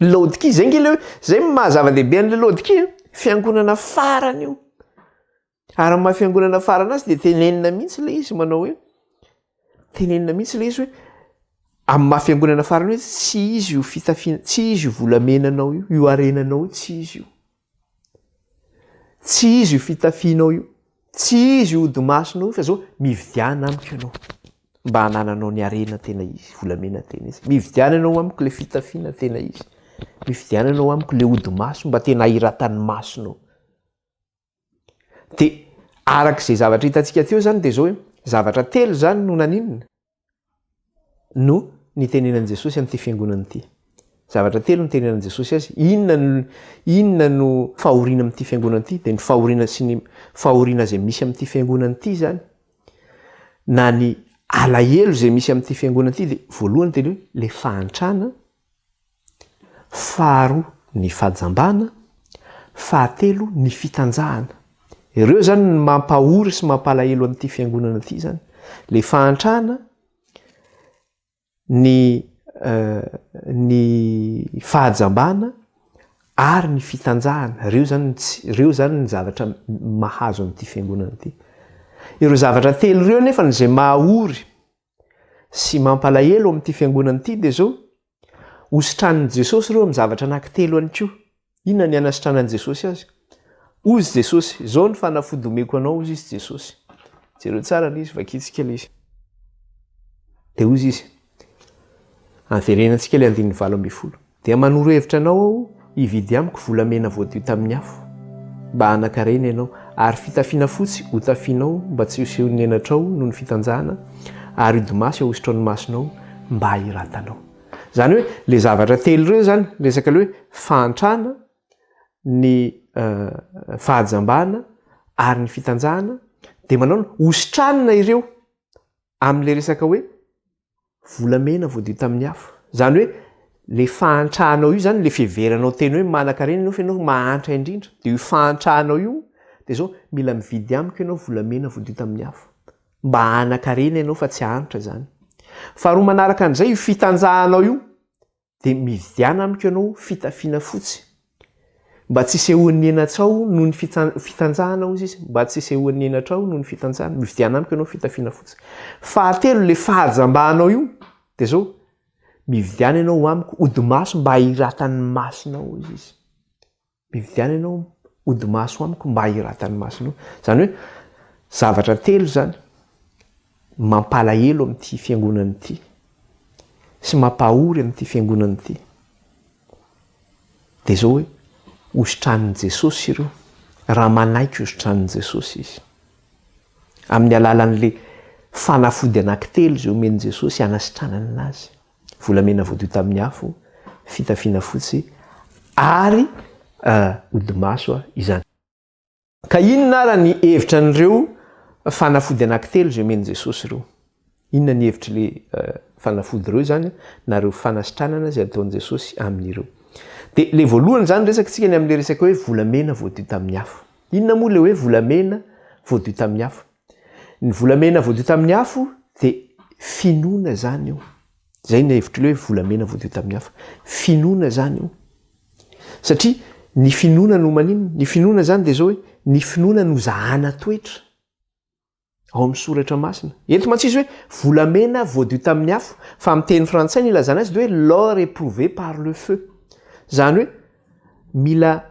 Speaker 1: Laodikia, izay nge le hoe, izay no maha zava-dehibe an'ilay Laodikia, fiangonana farany io. Ary ny maha fiangonana farany azy dia tenenina mihitsy ilay izy manao hoe, tenenina mihitsy ilay izy hoe, amin'ny maha fiangonana farany hoe tsy izy io fitafiana, tsy izy io volamenanao io, io harenanao io, tsy izy io. Tsy izy io fitafianao io, tsy izy io hodimasonao io fa zao mividiana amiko ianao mba hanananao ny harena tena izy, volamena tena izy. Mividiana ianao amiko le fitafiana tena izy. Mividiana ianao amiko le hodimaso mba tena ahiratan'ny masonao. De araka izay zavatra hitantsika teo zany de zao hoe zavatra telo zany no naninona? no nitenenan'i Jesosy an'ity fiangonana ity. Zavatra telo nitenenan'i Jesosy azy. Inona no inona no fahoriana amin'ity fiangonana ity? Dia ny fahoriana sy ny fahoriana izay misy amin'ity fiangonana ity izany. Na ny alahelo izay misy amin'ity fiangonana ity dia voalohany dia ny hoe le fahantrana, Faharoa ny fahajambana, fahatelo ny fitanjahana. Ireo izany ny mampahory sy mampalahelo an'ity fiangonana ity izany. Le fahantrana, ny ny fahajambana ary ny fitanjahana. Ireo izany tsy ireo izany ny zavatra mahazo an'ity fiangonana ity. Ireo zavatra telo ireo nefa izay mahaory sy mampalahelo amin'ity fiangonana ity dia izao, hositranin'i Jesosy ireo amin'ny zavatra anankitelo ihany koa. Inona ny hanasitranan'i Jesosy azy? Hozy Jesosy, izao ny fanafody omeko anao, hozy izy Jesosy. Jereo tsara ilay izy, vakitsika ilay izy. Dia hozy izy, Averenantsika ilay andininy 18. Dia manoro hevitra anao aho hividy amiko volamena voadio tamin'ny afo, mba hanan-karena ianao, ary fitafiana fotsy hotafianao mba tsy hosehon'ny henatrao noho ny fitanjahana, ary hodimaso ahosotrao ny masonao mba hahiratanao. Izany hoe ilay zavatra telo ireo izany, resaka ilay hoe fahantrana, ny fahajambana ary ny fitanjahana, dia manao ny hositranina ireo amin'ilay resaka hoe Volamena voadio tamin'ny afo. Izany hoe le fahantranao io zany, le fiheveranao tena hoe manankarena ianao fa ianao mahantra indrindra, dia io fahantranao io dia zao, mila mividy amiko ianao volamena voadio tamin'ny afo. Mba hanankarena ianao fa tsy hahantra izany. Faharoa manaraka an'izay, io fitanjahanao io Dia mividiana amiko ianao fitafiana fotsy, mba tsy hisehoan'ny henatrao noho ny fitanjahana, hozy izy, mba tsy hisehoan'ny henatrao noho ny fitanjahana. Mividiana amiko ianao fitafiana fotsy. Fahatelo, ilay fahajambanao io, dia izao, mividiana ianao ho amiko hodi-maso mba hahiratan'ny masonao, hozy izy. Mividiana ianao hodi-maso amiko mba hahiratan'ny masonao. Izany hoe zavatra telo izany mampalahelo amin'ity fiangonana ity sy mampahory amin'ity fiangonana ity. Dia izao hoe hositranin'i Jesosy ireo raha manaiky hositranin'i Jesosy izy. Amin'ny alalan'ilay fanafody anankitelo izay omen'i Jesosy hanasitranana azy. Volamena voadio tamin'ny afo, fitafiana fotsy ary hodi-maso izany. Ka inona ara ny hevitra an'ireo fanafody anankitelo izay omen'i Jesosy ireo? Inona ny hevitr'ilay fanafody ireo izany na ireo fanasitranana izay ataon'i Jesosy amin'ireo? Dia ilay voalohany izany resaka tsika ny amin'ilay resaka hoe volamena voadio tamin'ny afo. Inona moa ilay hoe volamena voadio tamin'ny afo? Ny volamena voadio tamin'ny afo dia finoana izany io. Izay ny hevitr'ilay hoe volamena voadio tamin'ny afo. Finoana izany io. Satria ny finoana no maninona? Ny finoana izany dia izao hoe ny finoana no zahana toetra. Ao amin'ny soratra masina. Eto mantsy izy hoe volamena voadio tamin'ny afo, fa amin'ny teny frantsay ny ilazana azy dia hoe l'or éprouvé par le feu. Izany hoe mila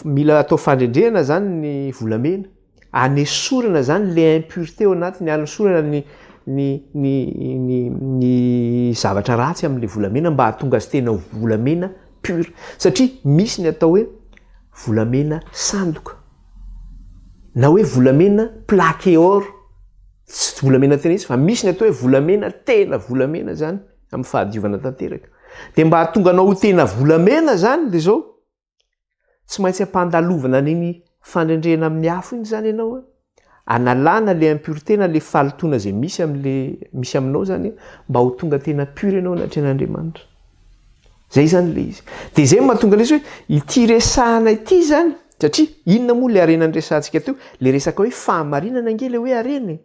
Speaker 1: mila atao fandrendrehana izany ny volamena, anesorana izany le impureté ao anatiny, anesorana ny ny ny ny ny zavatra ratsy amin'le volamena mba hahatonga azy tena ho volamena pure. Satria misy ny atao hoe volamena sandoka. Na hoe volamena plaqué or, tsy volamena tena izy fa misy ny atao hoe volamena tena volamena zany amin'ny fahadiovana tanteraka. Dia mba hahatonga anao ho tena volamena zany dia zao, tsy maintsy ampandalovana an'iny fandrendrehana amin'ny afo iny zany ianao an, analana le impureté na le fahalotoana izay misy am'le misy aminao zany mba ho tonga tena pur ianao anatrehan'Andriamanitra. Zay zany le izy. Dia zay no mahatonga le izy hoe ity resahana ity zany, satria inona moa le harena niresahantsika teo? Le resaka hoe fahamarinana ange le hoe harena e.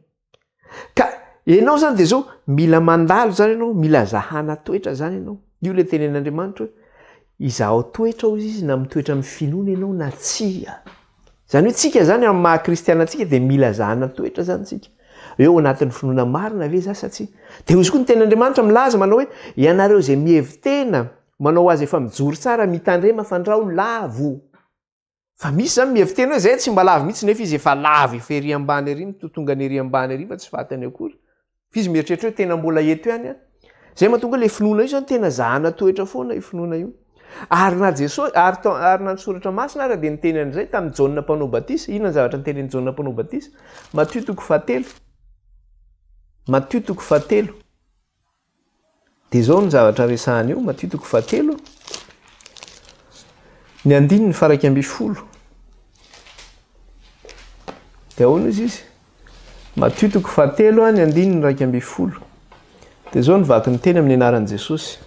Speaker 1: Ka ianao zany dia zao, mila mandalo zany ianao, mila zahana toetra zany ianao. Io le tenenin'Andriamanitra hoe izahao toetra hozy izy na mitoetra amin'ny finoana ianao na tsia. Izany hoe tsika zany amin'ny maha kristiana antsika dia mila zahana toetra zany tsika. Hoe ao anatin'ny finoana marina ve za sa tsia? Dia hozy koa ny tenin'Andriamanitra milaza manao hoe ianareo izay mihevi-tena manao azy efa mijoro tsara mitandrema fandrao lavo. Fa misy zany mihevi-tena hoe zay tsy mba lavo mihitsy nefa izy efa lavo efa ery ambany ery mitotongana ery ambany ery fa tsy fantany akory. Fa izy mieritreritra hoe tena mbola eto ihany aho. Zay mahatonga le finoana io zany tena zahana toetra foana io finoana io. Ary na Jesosy, ary tao, ary na ny soratra masina ara dia niteny an'izay tamin'i Jaona mpanao batisa. Inona ny zavatra nitenenin'i Jaona mpanao batisa? Matio toko fahatelo. Matio toko fahatelo. Dia izao ny zavatra resahany eo, Matio toko fahatelo, ny andininy faharaika ambin'ny folo. Dia ahoana izy izy? Matio toko fahatelo, ny andininy 11. Dia izao ny vaky ny teny amin'ny anaran'i Jesosy.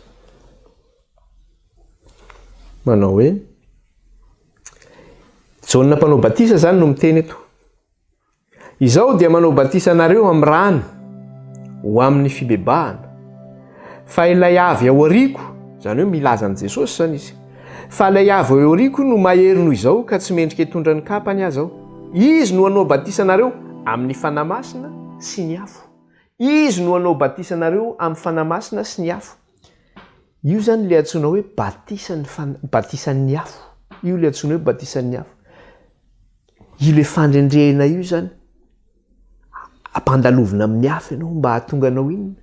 Speaker 1: Manao hoe, Jaona mpanao batisa izany no miteny eto. Izaho dia manao batisa anareo amin'ny rano ho amin'ny fibebahana. Fa ilay avy ao aoriako, izany hoe milaza an'i Jesosy izany izy, fa ilay avy ao aoriako no mahery noho izao ka tsy mendrika hitondra ny kapany aza aho. Izy no hanao batisa anareo amin'ny Fanahy Masina sy ny afo. Izy no hanao batisa anareo amin'ny Fanahy Masina sy ny afo. Io izany ilay antsoina hoe batisan'ny batisan'ny afo. Io ilay antsoina hoe batisan'ny afo. Io le fandrendrehina io zany, ampandalovina amin'ny afo ianao mba hahatonga anao inona?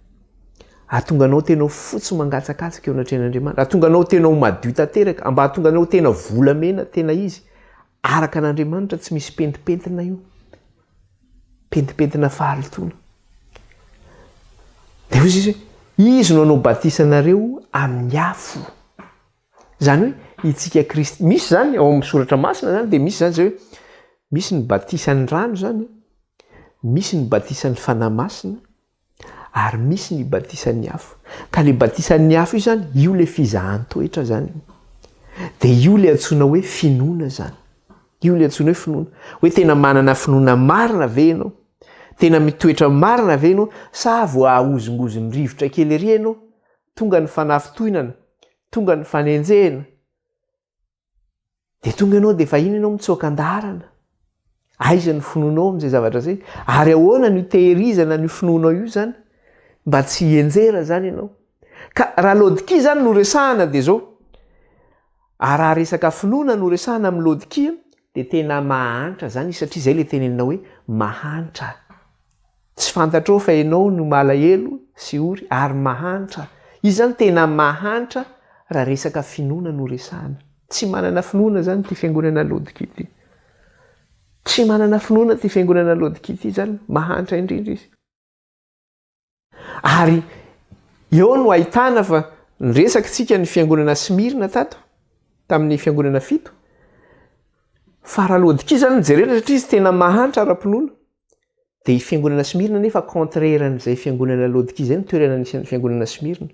Speaker 1: Hahatonga anao tena ho fotsy mangatsakatsaka eo anatrehan'Andriamanitra, hahatonga anao tena ho madio tanteraka, mba hahatonga anao tena volamena tena izy, araka an'Andriamanitra tsy misy pentimpentina io, pentimpentina fahalotoana. Dia hoy izy hoe, izy no hanao batisa anareo amin'ny afo. Izany hoe itsika Kristy, misy izany ao amin'ny soratra masina izany dia misy izany izay hoe misy ny batisan'ny rano izany, misy ny batisan'ny fanahy masina ary misy ny batisan'ny afo. Ka le batisan'ny afo io izany, io le fizahan-toetra izany io. Dia io le antsoina hoe finoana izany. Io le antsoina hoe finoana. Hoe tena manana finoana marina ve ianao? Tena mitoetra marina ve ianao sa voahozongozon'ny rivotra kely ery ianao? Tonga ny fanafintohinana, tonga ny fanenjehina, dia tonga ianao dia efa iny ianao mitsoaka an-daharana. Aiza ny finoanao amin'izay zavatra izay? Ary ahoana no hitehirizana an'io finoanao io izany mba tsy hianjera izany ianao? Ka raha Laodikia izany no resahana dia izao, ary raha resaka finoana no resahana amin'ny Laodikia dia tena mahantra izany izy satria izay ilay tenenina hoe mahantra. Tsy fantatrao fa ianao no malahelo sy ory ary mahantra. Izy izany tena mahantra raha resaka finoana no resahana. Tsy manana finoana izany ity fiangonana Laodikia ity. Tsy manana finoana ity fiangonana Laodikia ity izany, mahantra indrindra izy. Ary eo no ahitana fa niresaka isika ny fiangonana Smyrna tato, tamin'ny fiangonana fito, fa raha Laodikia izany no jerena satria izy tena mahantra ara-pinoana, dia i fiangonana Smyrna nefa contraire an'izay fiangonana Laodikia izay ny toerana nisy an'ny fiangonana Smyrna.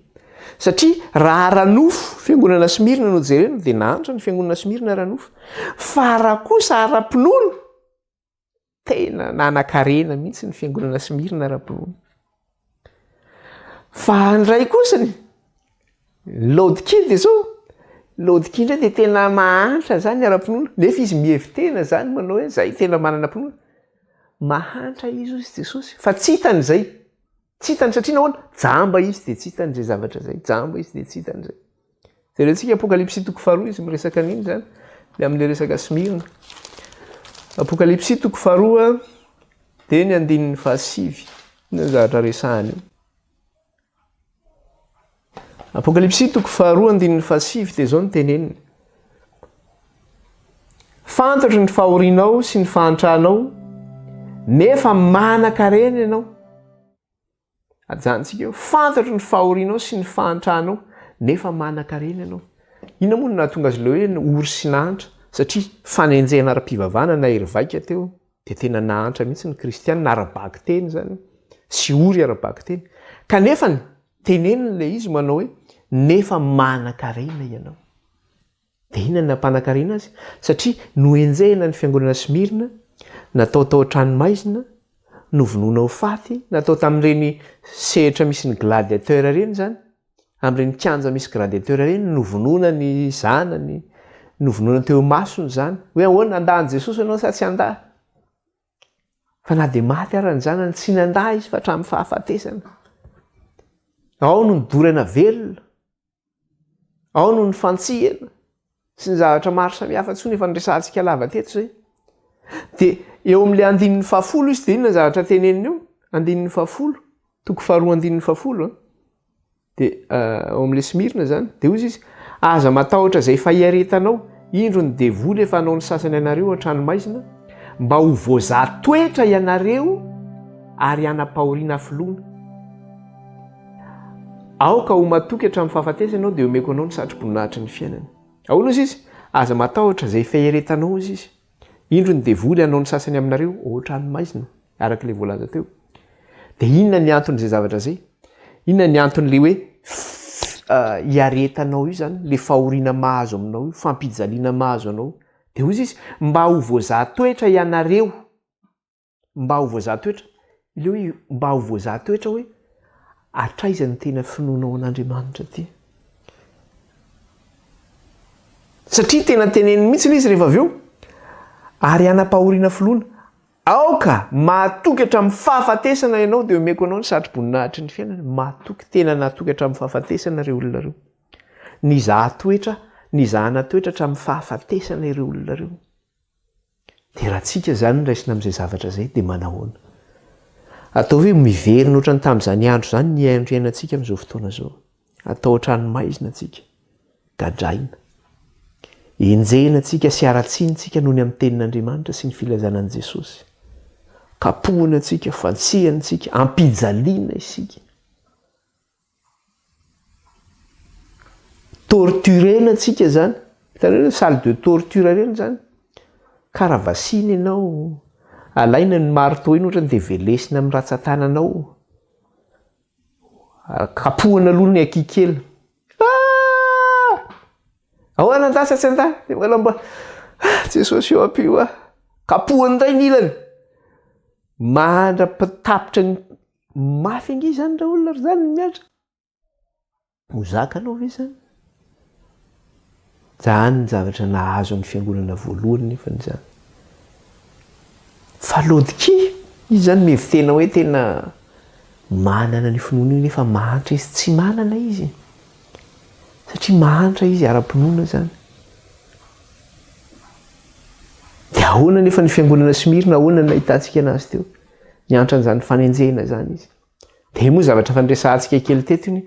Speaker 1: Satria raha ara-nofo fiangonana Smyrna no jerena dia nahantra ny fiangonana Smyrna ara-nofo. Fa raha kosa ara-pinoana, Tena nanan-karena mihitsy ny fiangonana Smyrna ara-pinoana. Fa indray kosa ny Laodikia dia zao, Laodikia indray dia tena mahantra zany ara-pinoana, nefa izy mihevi-tena zany manao hoe zay tena manana finoana. Mahantra izy hoy Jesosy, fa tsy hitany izay. Tsy hitany satria nahoana? Jamba izy dia tsy hitany izay zavatra izay. Jamba izy dia tsy hitany izay. Jerentsika Apokalypsy toko faharoa izy miresaka an'iny izany, ilay amin'ilay resaka Smyrna. Apokalypsy toko faharoa dia ny andininy fahasivy. Inona ny zavatra resahany eo? Apokalypsy toko faharoa andininy fahasivy dia izao no teneniny. Fantatro ny fahorianao sy ny fahantranao, nefa manan-karena ianao. Ajanontsika eo. Fantatro ny fahorianao sy ny fahantranao, nefa manan-karena ianao. Inona moa no nahatonga azy ilay hoe ory sy nahantra? Satria fanenjehana ara-pivavahana nahery vaika teo, dia tena nahantra mihitsy ny kristianina ara-bakiteny izany, sy ory ara-bakiteny. Kanefa teneniny ilay izy manao hoe, nefa manan-karena ianao. Dia inona no nampanankarena azy? Satria nohenjehina ny fiangonana Smyrna, natao tao an-tranomaizina, novonoina ho faty, natao tamin'ireny sehatra misy ny gladiateur ireny izany, amin'ireny kianja misy gladiateur ireny, novonoina ny zanany, novonoina teo imasony izany. Hoe ahoana, handà an'i Jesosy ianao sa tsy handà? Fa na dia maty ara ny zanany, tsy nandà izy fa hatramin'ny fahafatesana. Ao no nidorana velona. Ao no nifantsihana sy ny zavatra maro samihafa intsony efa niresahantsika lava teto izay. Dia eo amin'ilay andininy fahafolo izy dia inona ny zavatra teneniny eo? Andininy fahafolo, toko faharoa andininy fahafolo an. Dia ao amin'ilay Smyrna izany. Dia hoy izy, aza matahotra izay efa iaretanao, indro ny devoly efa hanao ny sasany anareo an-tranomaizina, mba ho voazaha toetra ianareo ary hanam-pahoriana hafoloana. Aoka ho matoky hatramin'ny fahafatesana ianao dia omeko anao ny satroboninahitry ny fiainana. Ahoana hozy izy? Aza matahotra izay efa ieretanao hozy izy. Indro ny devoly hanao ny sasany aminareo ohatran'ny maizina, araka ilay voalaza teo. Dia inona ny anton'izay zavatra izay? Inona ny anton'ilay hoe iaretanao io izany, ilay fahoriana mahazo aminao io, fampijaliana mahazo anao io? Dia hozy izy, mba ho voazaha toetra ianareo. Mba ho voazaha toetra, ilay hoe mba ho voazaha toetra hoe hatraiza ny tena finoanao an'Andriamanitra aty. Satria tena teneniny mihitsy ilay izy rehefa avy eo, ary hanam-pahoriana filoana. Aoka mahatoky hatramin'ny fahafatesana ianao dia omeko anao ny satroboninahitry ny fiainana. Mahatoky, tena nahatoky hatramin'ny fahafatesana ireo olona ireo. Nizaha toetra, nizahana toetra hatramin'ny fahafatesana ireo olona ireo. Dia raha tsika izany no raisina amin'izay zavatra izay dia manahoana? Ataovy hoe miverina ohatran'ny tamin'izany andro izany ny andro iainantsika amin'izao fotoana izao. Atao ohatran'ny maizina tsika. Gadraina. Enjehina tsika sy haratsiana tsika noho ny amin'ny tenin'Andriamanitra sy ny filazana an'i Jesosy. Kapohina tsika, fantsihana tsika, ampijaliana isika. Torturena tsika zany, hitanareo reny salle de torture reny zany, karavasiana ianao, alaina ny marteau iny ohatrany de velesina amin'ny ratsan-tananao, kapohana aloha ny ankihy kely, ah! Ahoana andahy sa tsy andahy? De mbola mba, ah Jesosy ô ampio aho, kapohana indray ny ilany, mandra-pitapitra ny Mafy ange izany ra olona ry zany ny miantra. Ho zakanao ve izany? Zany ny zavatra nahazo ny fiangonana voalohany nefany izany. Fa Laodikia, izy izany mihevi-tena hoe tena manana ny finoana io nefa mahantra izy. Tsy manana izy. Satria mahantra izy ara-pinoana izany. Dia ahoana nefa ny fiangonana Smyrna, ahoana no nahitantsika anazy teo? Niantra an'izany fanenjehina izany izy. Dia moa zavatra efa niresahantsika kely teto iny,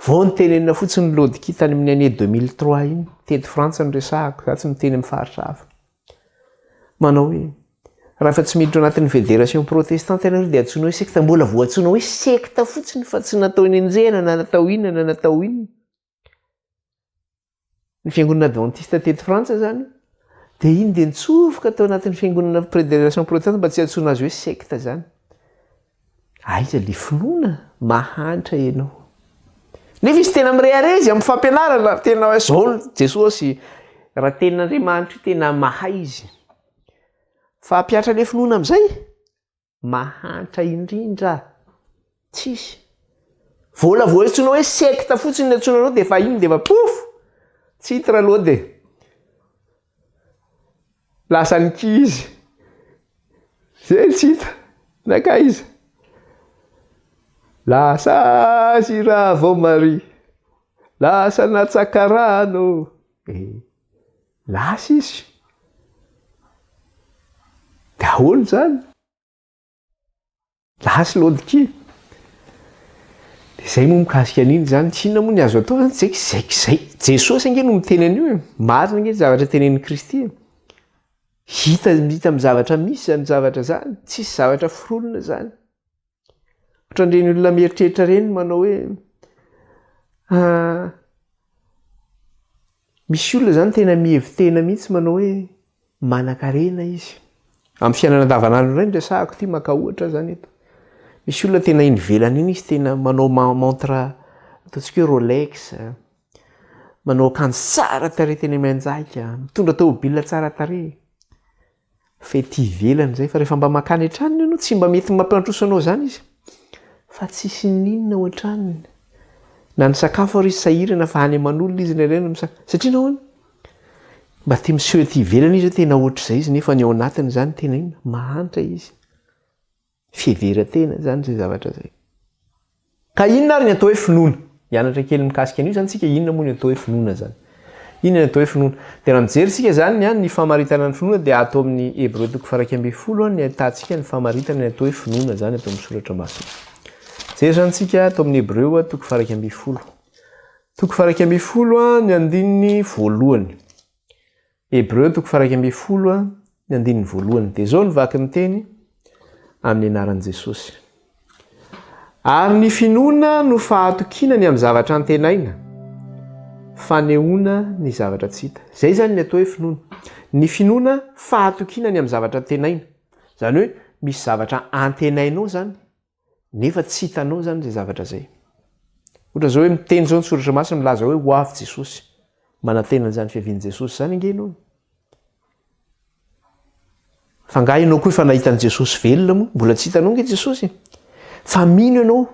Speaker 1: vao nitenenina fotsiny ny Laodikia tany amin'ny année 2003 iny, teto Frantsa no resahako, za tsy miteny amin'ny faritra hafa. Manao hoe, raha efa tsy miditra ao anatin'ny fédération protestante ianareo dia antsoina hoe sekta, mbola voantsoina hoe sekta fotsiny fa tsy natao nenjehina na natao inona na natao inona. Ny fiangonana adventiste teto Frantsa izany dia iny dia nitsofoka tao anatin'ny fiangonana Fédération protestante mba tsy hiantsoana azy hoe secte izany. Aiza le finoana? Mahantra ianao. Nefa izy tena mirehareha izy amin'ny fampianarana, tena hoe zao Jesosy, raha tenin'Andriamanitra io tena mahay izy. Fa hampihatra le finoana amin'izay? Mahantra indrindra. Tsisy. Vola vao antsoina hoe secte fotsiny ny antsoina anao dia efa iny dia efa pouf! Tsy hita aloha dia lasa ankizy. Zay tsy hita. Nankaiza? Lasa azy Ravao Maria. Lasa natsaka rano. Eh, lasa izy. De ahoana izany? Lasa Laodikia. De zay moa mikasika an'iny zany, tsy inona moa ny azo atao zany, zay zay zay. Jesosy ange no miteny an'io e. Marina ange ny zavatra tenenin'i Kristy e. Hita hita amin'ny zavatra misy zany zavatra zany, tsisy zavatra foronina zany. Ohatran'ireny olona mieritreritra ireny manao hoe misy olona zany tena mihevi-tena mihitsy manao hoe Manankarena izy. Amin'ny fiainana andavanandro indray no resahako ity, maka ohatra aho izany eto. Misy olona tena eny ivelany iny izy tena manao montre ataontsika hoe Rolex, manao akanjo tsara tarehy tena mianjaika, mitondra tômôbila tsara tarehy. Fa ety ivelany izay, fa rehefa mba mankany an-tranony ianao tsy mba mety mampandroso anao izany izy. Fa tsisy n'inona ao an-tranony. Na ny sakafo ary izy sahirana fa any aman'olona izy indraindray no misakafo. Satria nahoana? Mba te miseho ety ivelany izy hoe tena ohatr'izay izy nefa ny ao anatiny izany tena inona? Mahantra izy. Fiheveran-tena izany izay zavatra izay. Ka inona ary ny atao hoe finoana? Hianatra kely mikasika an'io izany tsika, inona moa ny atao hoe finoana izany? Inona ny atao hoe finoana? Dia raha mijery isika izany ny famaritana ny finoana dia ato amin'ny Hebreo toko faha 11 ny ahitantsika ny famaritana ny atao hoe finoana izany ato amin'ny soratra masina. Jery izany tsika ato amin'ny Hebreo toko faha 11. Toko faha-11 ny andininy voalohany. Hebreo toko faha-11 ny andininy voalohany. Dia izao no vaky ny teny amin'ny anaran'i Jesosy. Ary ny finoana no fahatokiana ny amin'ny zavatra antenaina, fanehoana ny zavatra tsy hita. Izay izany ny atao hoe finoana. Ny finoana fahatokiana ny amin'ny zavatra antenaina. Izany hoe misy zavatra antenainao izany Nefa tsy hitanao izany izay zavatra izay. Ohatra izao hoe miteny izao ny soratra masina milaza hoe ho avy Jesosy. Manantena an'izany fiavian'i Jesosy izany ange ianao. Fa angaha ianao koa efa nahita an'i Jesosy velona moa? Mbola tsy hitanao ange Jesosy e. Fa mino ianao.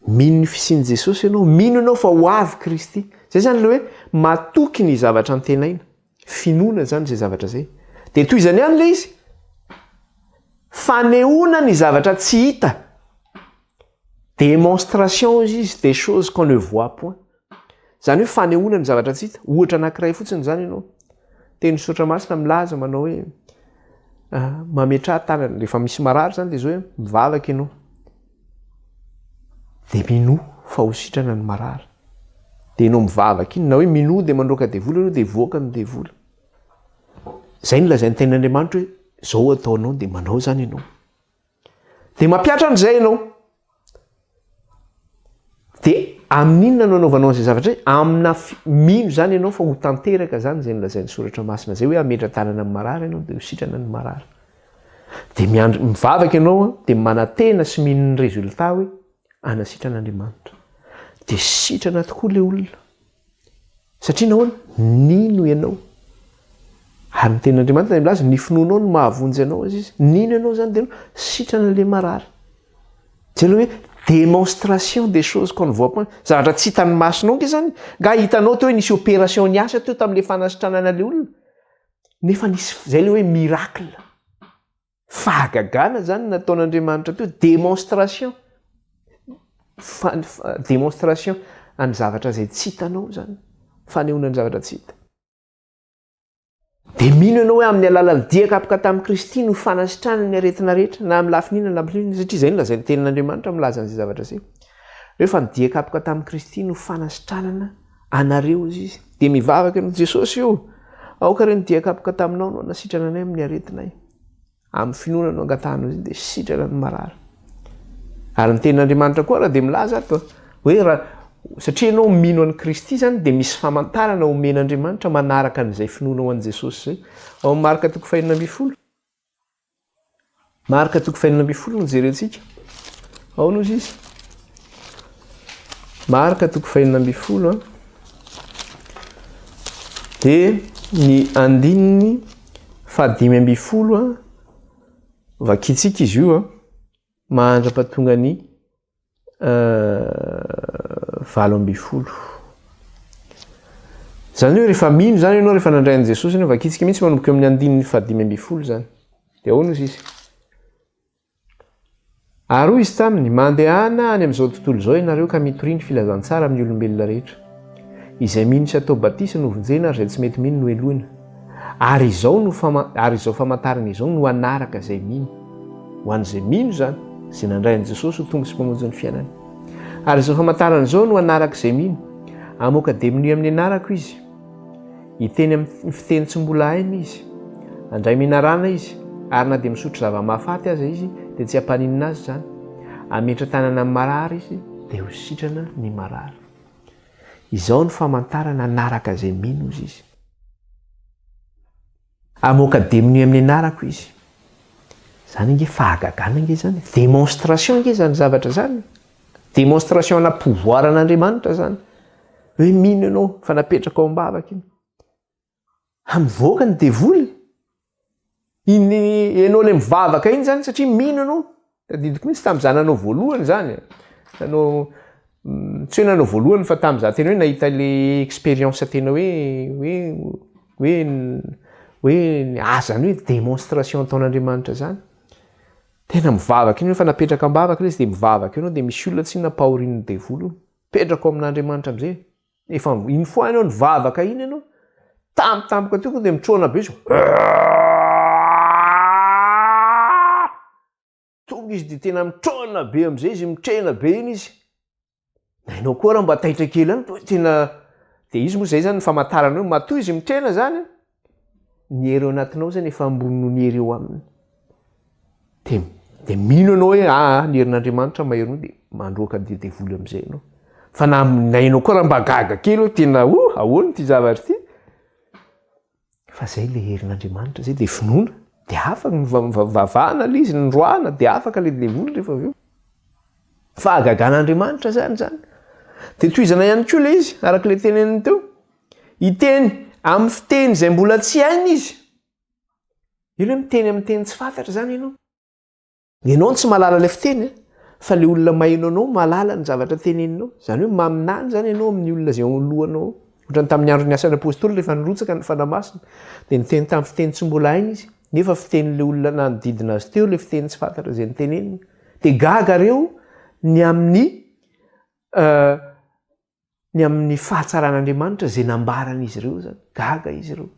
Speaker 1: Mino ny fisian'i Jesosy ianao. Mino ianao fa ho avy Kristy. Izay izany ilay hoe matoky ny zavatra antenaina. Finoana izany izay zavatra izay. Dia tohizany ihany ilay izy. Fanehoana ny zavatra tsy hita. Démonstration izy izy des choses qu'on ne voit point. Izany hoe fanehoana ny zavatra tsy hita. Ohatra anankiray fotsiny izany ianao. Teny soratra masina milaza manao hoe ah, mametraha tanana. Rehefa misy marary izany dia izao hoe mivavaka ianao. Dia minoa fa ho sitrana ny marary. Dia ianao mivavaka iny, na hoe minoa dia mandroaka devoly ianao dia hivoaka ny devoly. Izay no lazain'ny tenin'Andriamanitra hoe izao ataonao dia manao izany ianao. Dia mampihatra an'izay ianao. Dia amin'inona no anaovanao an'izay zavatra izay? Amina mino izany ianao fa ho tanteraka izany izay nolazain'ny soratra masina izay hoe hametra-tanana amin'ny marary ianao dia ho sitrana ny marary. Dia miandry, mivavaka ianao dia manantena sy mino ny résultat hoe hanasitrana Andriamanitra. Dia sitrana tokoa ilay olona. Satria nahoana? Nino ianao. Ary ny tenin'Andriamanitra dia milaza ny finoanao no mahavonjy anao hozy izy. Nino ianao izany dia sitrana ilay marary. Izay ilay hoe démonstration des choses qu'on ne voit point. Zavatra tsy hitan'ny masonao ange izany. Nga hitanao teo hoe nisy opération niasa teo tamin'ilay fanasitranana ilay olona. Nefa nisy, izay ilay hoe miracle. Fahagagana izany nataon'Andriamanitra teo, démonstration. Démonstration an'ny zavatra izay tsy hitanao izany. Fanehoana ny zavatra tsy hita. Dia mino ianao hoe amin'ny alalan'ny dia kapoka tamin'i Kristy no fanasitranana ny aretina rehetra, na amin'ny lafiny inona na lafiny inona, satria izay no lazain'ny tenin'Andriamanitra milaza an'izay zavatra izay. Hoe fa ny dia kapoka tamin'i Kristy no fanasitranana anareo hozy izy. Dia mivavaka ianao, Jesosy o, aoka re ny dia kapoka taminao no hanasitrana anay amin'ny aretinay. Amin'ny finoana no angatahanao izany dia sitrana ny marary. Ary ny tenin'Andriamanitra koa raha dia milaza ato hoe raha satria ianao mino an'i Kristy izany dia misy famantarana omen'Andriamanitra manaraka an'izay finoanao an'i Jesosy izay. Ao amin'ny Marka toko fahenina ambin'ny folo. Marka toko fahenina ambin'ny folo no jerentsika. Ao no izy. Marka toko fahenina ambin'ny folo. Dia ny andininy fahadimy ambin'ny folo vakintsika izy io mandra-pahatonga ny 18. Izany hoe rehefa mino izany ianao, rehefa nandray an'i Jesosy ianao, vakintsika mihitsy manomboka eo amin'ny andininy fahadimy ambin'ny folo izany. Dia ahoana hozy izy? Ary hoy izy taminy, Mandehana any amin'izao tontolo izao ianareo ka mitoria ny filazantsara amin'ny olombelona rehetra. Izay mino sy atao batisa no vonjena ary izay tsy mety mino no helohina. Ary izao no fama, ary izao famantarana izao no hanaraka izay mino. Ho an'izay mino izany, izay nandray an'i Jesosy ho Tompo sy Mpamonjy ny fiainany. Ary izao famantarana izao no hanaraka izay mino, Hamoaka demonia amin'ny anarako izy. Hiteny amin'ny fiteny tsy mbola hainy izy. Handray menarana izy, ary na dia misotro zava-mahafaty aza izy, dia tsy hampaninona azy izany. Hametra-tanana amin'ny marary izy, dia ho sitrana ny marary. Izao no famantarana hanaraka izay mino, hozy izy. Hamoaka demonia amin'ny anarako izy. Izany ange fahagagana ange izany. Démonstration ange izany zavatra izany. Démonstration ana pouvoir an'Andriamanitra izany. Hoe mino ianao fa napetraka ao am-bavaka iny. Mivoaka ny devoly. Iny ianao ilay mivavaka iny izany satria mino ianao. Tadidiko mihitsy tamin'izaho nanao voalohany izany. Nanao tsy hoe nanao voalohany fa tamin'izaho tena hoe nahita ilay expérience tena hoe hoe hoe hoe azany hoe démonstration ataon'Andriamanitra izany. Tena mivavaka iny hoe fa napetraka am-bavaka ilay izy dia mivavaka eo ianao dia misy olona tsinona ampahorian'ny devoly io. Mipetraka ao amin'Andriamanitra amin'izay. Efa une fois ianao nivavaka iny ianao, tampotampoka teo dia mitrona be izy. Tonga izy dia tena mitrona be amin'izay izy, mitrena be iny izy. Na ianao koa raha mba taitra kely any, toa tena dia izy moa izay zany ny famantarana hoe matoa izy mitrena zany, ny hery ao anatinao zany efa ambony noho ny hery eo aminy. Dia dia mino ianao hoe aa ny herin'Andriamanitra mahery noho dia mandroaka an'ity devoly amin'izay ianao. Fa na na ianao koa raha mba gaga kely hoe tena oh ahoana ity zavatra ity? Fa zay le herin'Andriamanitra zay dia finoana dia afaka mivavahana le izy noroahana dia afaka le devoly rehefa avy eo. Fahagagan'Andriamanitra zany zany. Dia tohizana ihany koa le izy araka le teneniny teo. Hiteny amin'ny fiteny izay mbola tsy hainy izy. Io hoe miteny amin'ny teny tsy fantatra izany ianao. Ianao no tsy mahalala ilay fiteny a, fa ilay olona maheno anao mahalala ny zavatra teneninao. Izany hoe maminany izany ianao amin'ny olona izay ao alohanao ao. Ohatran'ny tamin'ny andron'ny asan'ny apostoly rehefa nirotsaka ny Fanahy Masina dia niteny tamin'ny fiteny tsy mbola hainy izy, nefa fitenin'ilay olona nanodidina azy teo ilay fiteny tsy fantatra izay noteneniny. Dia gaga ireo ny amin'ny ny amin'ny fahatsaran'Andriamanitra izay nambaran'izy ireo izany. Gaga izy ireo.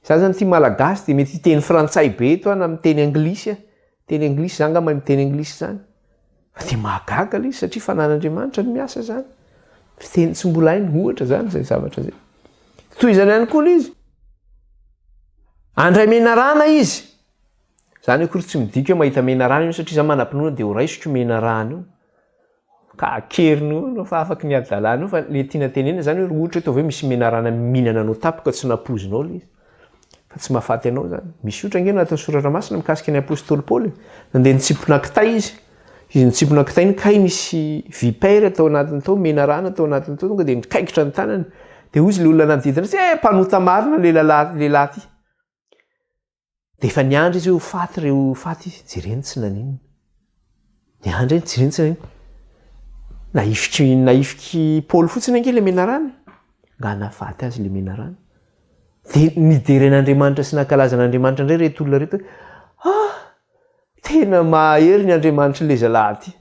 Speaker 1: Za zany tia malagasy dia mety hiteny frantsay be eto aho na miteny anglisy aho. Teny anglisy, za angaha mahay miteny anglisy izany. Fa dia mahagaga ilay izy satria fanan'Andriamanitra no miasa izany. Fiteny tsy mbola hainy ohatra izany izay zavatra izay. Tohizany ihany koa ilay izy. Andray menarana izy. Izany akory tsy midika hoe mahita menarana io satria za manam-pinoana dia ho raisiko io menarana io. Ka akeriny io anao fa afaky ny hadalana io fa le tiana tenenina zany hoe ohatra hoe ataovy hoe misy menarana mihinana anao tampoka tsy nampoizinao le izy fa tsy mahafaty anao zany. Misy ohatra ange anatin'ny soratra masina mikasika ny apostoly Paoly e. Nandeha nitsimpona kitay izy. Izy nitsimpona kitay iny kay nisy vipère tao anatiny tao, menarana tao anatiny tao tonga dia nikaikitra ny tanany. Dia hoy izy le olona nanodidina azy, eh mpanota marina le lalahy lehilahy ty. Dia efa niandry izy hoe ho faty ireo ho faty izy, jereny tsy naninona. Niandry eny, jereny tsy naninona. Nahifiky nahifiky Paoly fotsiny ange ilay menarana e. Nga nahafaty azy ilay menarana. Dia nidera an'Andriamanitra sy nankalaza an'Andriamanitra indray ireto olona ireto hoe, ah! Tena mahery ny Andriamanitr'ilay zalahy ity.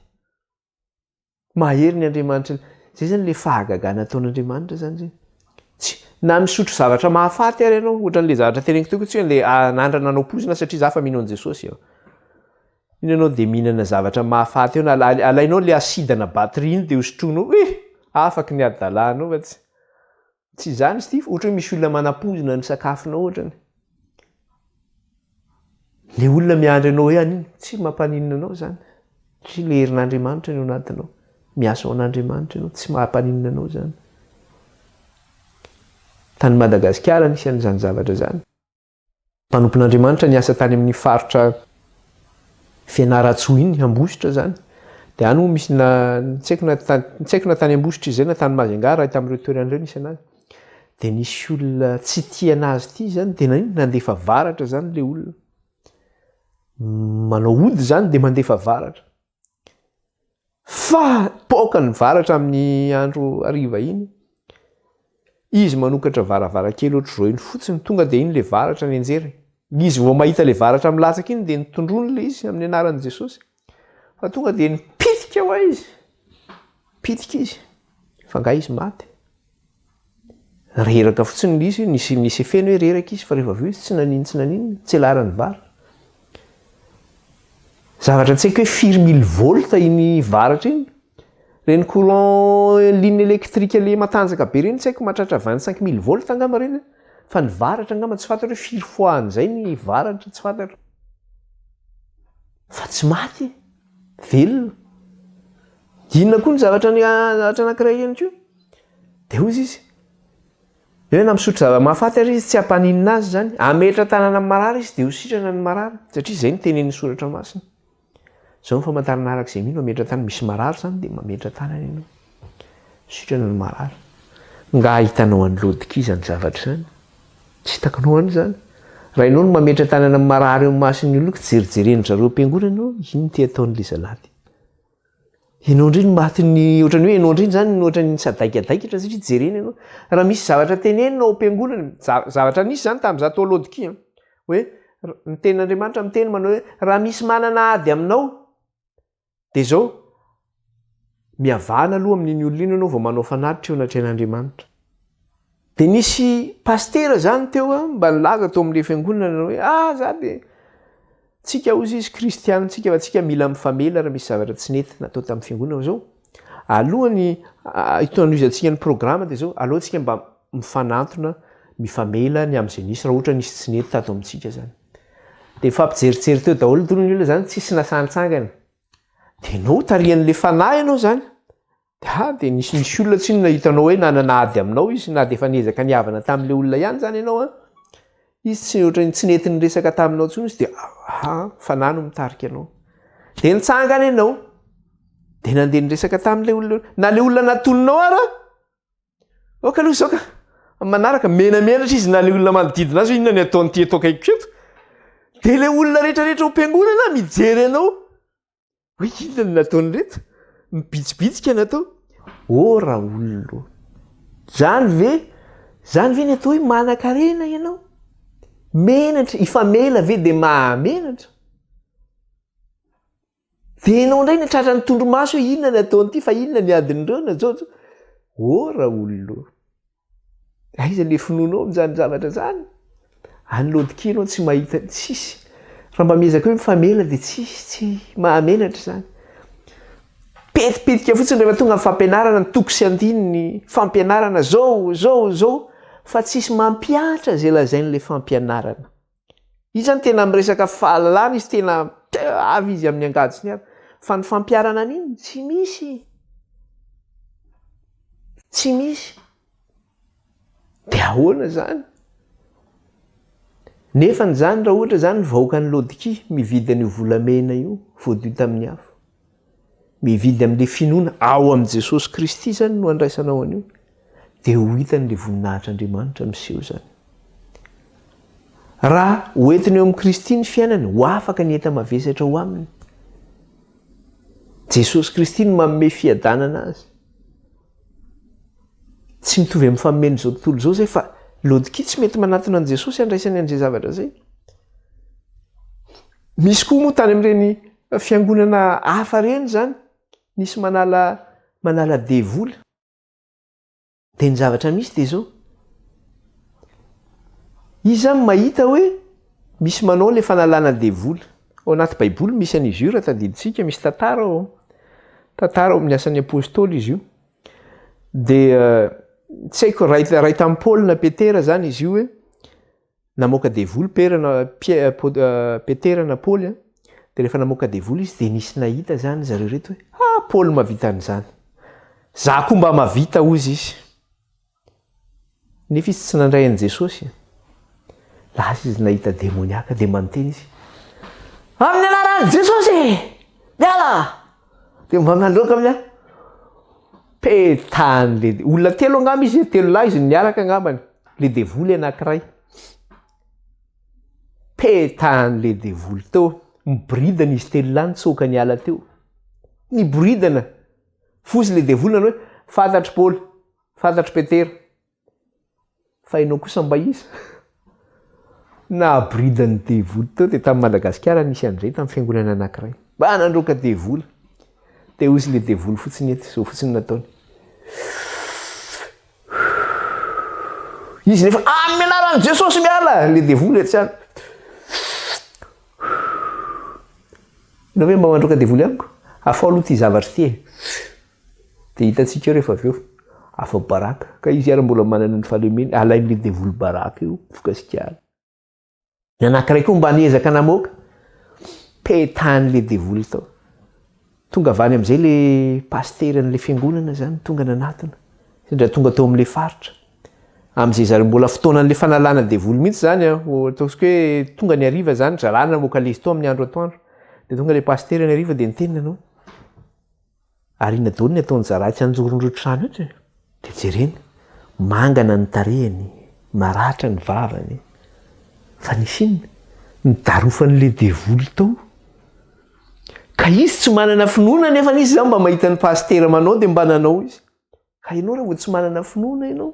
Speaker 1: Mahery ny Andriamanitra. Zay zany le fahagagana ataon'Andriamanitra zany zay. Tsy, na misotro zavatra mahafaty ary ianao, ohatran'le zavatra teneniko teo koa tsy hoe le anandrana hanao poizina satria za fa mino an'i Jesosy aho. Iny ianao dia mihinana zavatra mahafaty eo na alainao le acide ana batterie iny dia hosotroinao, eh! Afaky ny hadalanao fa tsy. Tsy izany izy ity fa ohatra hoe misy olona manapoizina ny sakafonao ohatrany. Le olona miandry anao hoe anio, tsy mampaninona anao izany. Satria le herin'Andriamanitra ny ao anatinao. Miasa ao an'Andriamanitra ianao, tsy mampaninona anao izany. Tany Madagasikara nisy an'izany zavatra izany. Mpanompon'Andriamanitra niasa tany amin'ny faritra Fianarantsoa iny, Ambositra izany. Dia any moa misy na, tsy haiko na tsy haiko na tany Ambositra izy izay na tany Majunga, iray tamin'ireo toerana ireo nisy an'azy. Dia nisy olona tsy tia an'azy ity izany, dia naninona? Nandefa varatra izany ilay olona. Manao ody izany dia mandefa varatra. Fa poaka ny varatra amin'ny andro hariva iny. Izy manokatra varavarankely ohatr'izao iny fotsiny, tonga dia iny ilay varatra nianjera. Izy vao mahita ilay varatra milatsaka iny dia nitondroiny ilay izy amin'ny anaran'i Jesosy. Fa tonga dia nipitika hoa izy. Pitika izy. Fa angaha izy maty? Reraka fotsiny ilay izy, nisy nisy effet-ny hoe reraka izy fa rehefa avy eo izy tsy nanino tsy naninona, tselaran'ny varatra. Zavatra tsy haiko hoe firy mille volt iny varatra iny. Ireny courant ligne électrique le matanjaka be ireny tsy haiko mahatratra 25 mille volt angamba ireny fa ny varatra angamba tsy fantatro hoe firy fois an'izay ny varatra tsy fantatro. Fa tsy maty e, velona. Inona koa ny zavatra ny zavatra anankiray ihany koa? Dia hoy izy, hoe na misotro zava-mahafaty ary izy tsy hampaninona azy izany, hametra tanana amin'ny marary izy dia ho sitrana ny marary, satria izay no tenenin'ny soratra masina. Izao ny famantarana araka izay mino mametra tanana, misy marary izany dia mametra tanana ianao, sitrana ny marary. Nga hitanao any Lodikia izany zavatra izany? Tsy hitakanao any izany. Raha ianao no mametra tanana amin'ny marary eo imason'ny olona, jerijerendry zareo am-piangonana ianao, inona ity ataon'ilay zalahy ity? Ianao indray no matin'ny, ohatran'ny hoe ianao indray izany no ohatran'ny sadaikadaikatra satria jerena ianao. Raha misy zavatra tenenina ao am-piangonana, zavatra nisy izany tamin'izaho tao Lodikia an. Hoe, ny tenin'Andriamanitra miteny manao hoe, raha misy manana ady aminao, dia izao, mihavana aloha amin'iny olona iny ianao vao manao fanatitra eo anatrehan'Andriamanitra. Dia nisy pasitera izany teo an, mba nilaza tao amin'ilay fiangonana nanao hoe, ah za dia, tsika hozy izy kristiana tsika fa tsika mila mifamela raha misy zavatra tsy nety natao tamin'ny fiangonana zao. Alohan'ny hitohanohizantsika ny programa dia zao, aleo tsika mba mifanantona, mifamela ny amin'izay nisy raha ohatra nisy tsy nety tato amintsika zany. Dia mifampijerijery teo daholo dolo ny olona zany, tsisy nasahy nitsangana. Dia ianao tarihan'ilay fanahy ianao zany. Dia ha, dia nisy nisy olona tsinona hitanao hoe nanana ady aminao izy na dia efa niezaka nihavana tamin'ilay olona ihany zany ianao an. Izy tsy ohatran'ny tsy nety niresaka taminao intsony izy dia ha, fanahy no mitarika anao. Dia nitsangana ianao. Dia nandeha niresaka tamin'ilay olona. Na ilay olona natoninao ara, ok aloha izao ka. Amin'ny manaraka, menamenatra izy na ilay olona manodidina azy hoe inona ny ataon'ity eto akaikiko eto. Dia ilay olona rehetrarehetra ao am-piangonana mijery anao. Hoe inona no nataon'ireto? Mibitsibitsika ny atao. Oh raolona ô! Zany ve? Zany ve ny atao hoe manankarena ianao? Menatra, hifamela ve dia mahamenatra? Dia ianao indray no tratran'ny tondromaso hoe inona ny ataon'ity fa inona ny adin'ireo na zao zao. Oh raolona ô! Aiza le finoanao amin'izany zavatra izany? Any Laodikia ianao tsy mahita, tsisy. Raha mba miezaka hoe mifamela dia tsisy, tsy mahamenatra izany. Petipetika fotsiny rehefa tonga ny fampianarana, ny toko sy andininy, fampianarana zao, zao, zao, fa tsisy mampihatra izay lazain'ilay fampianarana. Izy zany tena miresaka fahalalana izy, tena avy izy amin'ny angady sy ny hafa. Fa ny fampiharana an'iny tsy misy. Tsy misy. Dia ahoana izany? Nefany izany raha ohatra izany ny vahoakan'i Laodikia mividy an'io volamena io voadio tamin'ny afo. Mividy amin'ilay finoana ao amin'i Jesosy Kristy izany no andraisanao an'io, dia ho hitany ilay voninahitr'Andriamanitra miseho izany. Raha ho entiny eo amin'i Kristy ny fiainany, ho afaka ny enta-mavesatra ao aminy. Jesosy Kristy no manome fiadanana azy. Tsy mitovy amin'ny fanomen'izao tontolo izao izay fa Laodikia tsy mety manatona an'i Jesosy handraisany an'izay zavatra izay. Misy koa moa tany amin'ireny fiangonana hafa ireny izany, nisy manala manala devoly. Dia ny zavatra misy dia izao, izy izany mahita hoe misy manao ilay fanalana devoly. Ao anaty baiboly misy an'izy io raha tadidintsika, misy tantara ao, tantara ao amin'ny asan'ny apostoly izy io. Dia tsy haiko ray ray tamin'i Paoly na Petera izany izy io hoe Namoaka devoly Pera na Petera na Paoly an, dia rehefa namoaka devoly izy dia nisy nahita izany zareo ireto hoe ah Paoly mahavita an'izany, za koa mba mahavita hozy izy. Nefa izy tsy nandray an'i Jesosy. Lasa izy nahita demoniaka dia manonteny izy, amin'ny anaran'i Jesosy! Miala! Dia mba nandroaka amin'ny ahy. Petany le olona telo angamba izy, telo lahy izy niaraka angambany. Le devoly anankiray. Petany le devoly teo. Miboridana izy telo lahy nitsoaka niala teo. Niboridana. Fotsy le devoly nanao hoe fantatry Paoly, fantatry Petera. Fa ianao kosa mba iza? Nahaboridany devoly teo dia tamin'i Madagasikara nisy an'izay tamin'ny fiangonana anankiray. Mba nandroaka devoly. Dia hozy le devoly fotsiny eto, izao fotsiny nataony. Izy nefa amin'ny anaran'i Jesosy miala le devoly etsy any. Ianao ve mba mandroaka devoly amiko? Afaho aloha ity zavatra ity e. Dia hitantsika eo rehefa avy eo. Afa-baraka. Ka izy ary mbola manana ny fahalemeny, alain'ilay devoly baraka io, vokasikany. Ny anankiray koa mba niezaka namoaka, petahan'ilay devoly tao. Tonga avy any amin'izay ilay pasiteran'ilay fiangonana izany, tonga nanatona. Sendra tonga tao amin'ilay faritra. Amin'izay zareo mbola fotoanan'ilay fanalana devoly mihitsy izany an, ataontsika hoe tonga ny hariva izany, zalahy namoaka ilay izy tao amin'ny andro atoandro. Dia tonga ilay pasitera ny hariva dia niteny nanao hoe, Ary inona daholo ny ataon'ny zalahy tsy anjoron'ireo trano eto e? Dia jerena, mangana ny tarehiny, maratra ny vavany. Fa nisy inona? Nidarofan'ilay devoly tao. Ka izy tsy manana finoana nefa izy izany mba mahita ny pasitera manao dia mba nanao izy. Ka ianao raha vao tsy manana finoana ianao,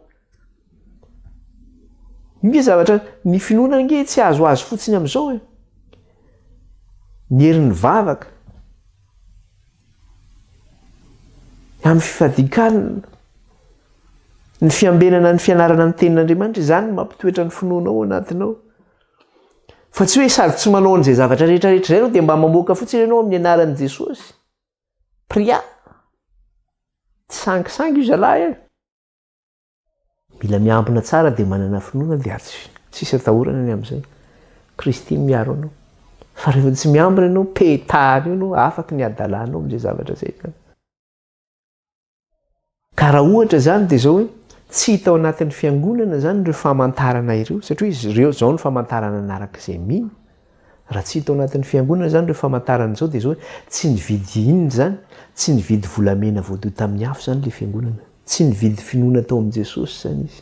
Speaker 1: io nge zavatra, ny finoana nge tsy azoazo fotsiny amin'izao e. Ny herin'ny vavaka, amin'ny fifadian-kanina, ny fiambenana ny fianarana ny tenin'Andriamanitra, izany no mampitoetra ny finoanao ao anatinao. Fa tsy hoe sady tsy manao an'izay zavatra rehetrarehetra izay ianao dia mba mamoaka fotsiny ianao amin'ny anaran'i Jesosy. Prià. Tsy sangisangy io zalahy e! Mila miambina tsara dia manana finoana dia tsy tsisy atahorana ny amin'izay. Kristy no miaro anao. Fa rehefa tsy miambina ianao, petahana eo ianao, afaky ny hadalanao amin'izay zavatra izay izany. Ka raha ohatra izany dia izao hoe, tsy hita ao anatin'ny fiangonana izany ireo famantarana ireo, satria izy ireo izao no famantarana anaraka izay mino. Raha tsy hita ao anatin'ny fiangonana izany ireo famantarana izao dia izao hoe, tsy nividy inona izany? Tsy nividy volamena voadio tamin'ny afo izany ilay fiangonana. Tsy nividy finoana tao amin'i Jesosy izany izy.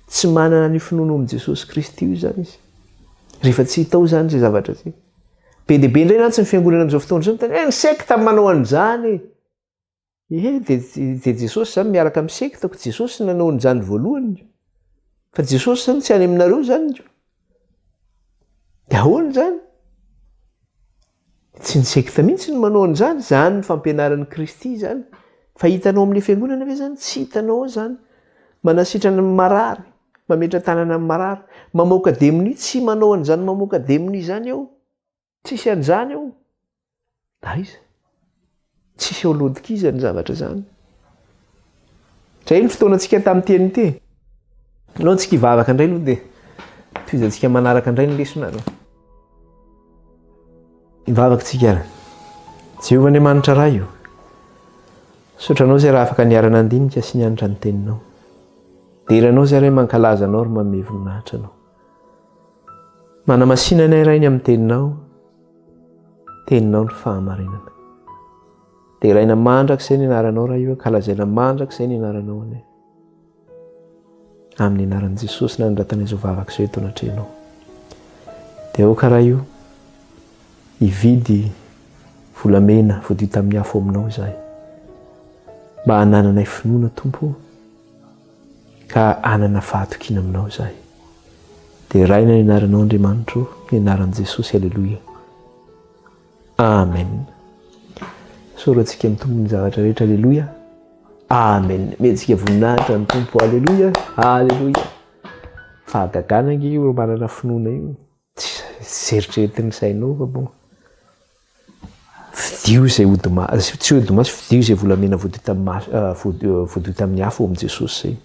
Speaker 1: Tsy manana an'io finoana ao amin'i Jesosy Kristy io izany izy. Rehefa tsy hita ao izany izay zavatra izay. Be dia be indray mantsy ny fiangonana amin'izao fotoana izao miteny hoe ny sekta manao an'izany e! Ie, dia dia Jesosy izany miaraka amin'ny sekta ko, Jesosy nanao an'izany voalohany. Fa Jesosy izany tsy any aminareo izany ko. Dia ahoana izany? Tsy ny sekta mihitsy no manao an'izany, izany ny fampianaran'i Kristy izany. Fa hitanao amin'ilay fiangonana ve izany? Tsy hitanao ao izany. Manasitrana ny marary, mametra-tanana amin'ny marary, mamoaka demonia, tsy manao an'izany mamoaka demonia izany ao. Tsisy an'izany ao. Aiza? Tsisy ao Lodikia izany zavatra izany. Izay ny fotoanantsika tamin'ity anio ity. Aleo antsika hivavaka indray aloha dia tohizantsika manaraka indray ny lesona aloha. Hivavaka tsika ary. Jehovah Andriamanitra Ray o, misaotra Anao izay raha afaka niara-nandinika sy nianatra ny Teninao. Dera Anao izay Ray mankalaza Anao ary manome voninahitra Anao. Manamasina anay Ray ny amin'ny Teninao, Teninao ny fahamarinana. Deraina mandrakizay ny anaranao Ray o, ankalazaina mandrakizay ny anaranao anie. Amin'ny anaran'i Jesosy nanoratana izao vavaka izao eto anatrehanao. Dia aoka Ray o, hividy volamena voadio tamin'ny afo aminao izahay. Mba hanananay finoana Tompo o. Ka hanana fahatokiana aminao izahay. Deraina ny anaranao Andriamanitro, ny anaran'i Jesosy Aleloia. Amen. Sorantsika ny Tompo ny zavatra rehetra Aleloia. Amen. Mihetsika voninahitra ny Tompo Aleloia. Aleloia. Fahagagana ange io manana finoana io. Tsy eritreretin'ny sainao fa bon. Fidio izay ody maso, tsy ody maso, fidio izay volamena voadio tamin'ny maso, voadio tamin'ny afo ao amin'i Jesosy izay.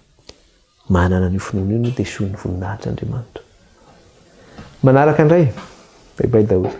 Speaker 1: Manana an'io finoana io ianao dia soa ny voninahitr'Andriamanitra. Manaraka indray. Bye bye daholo.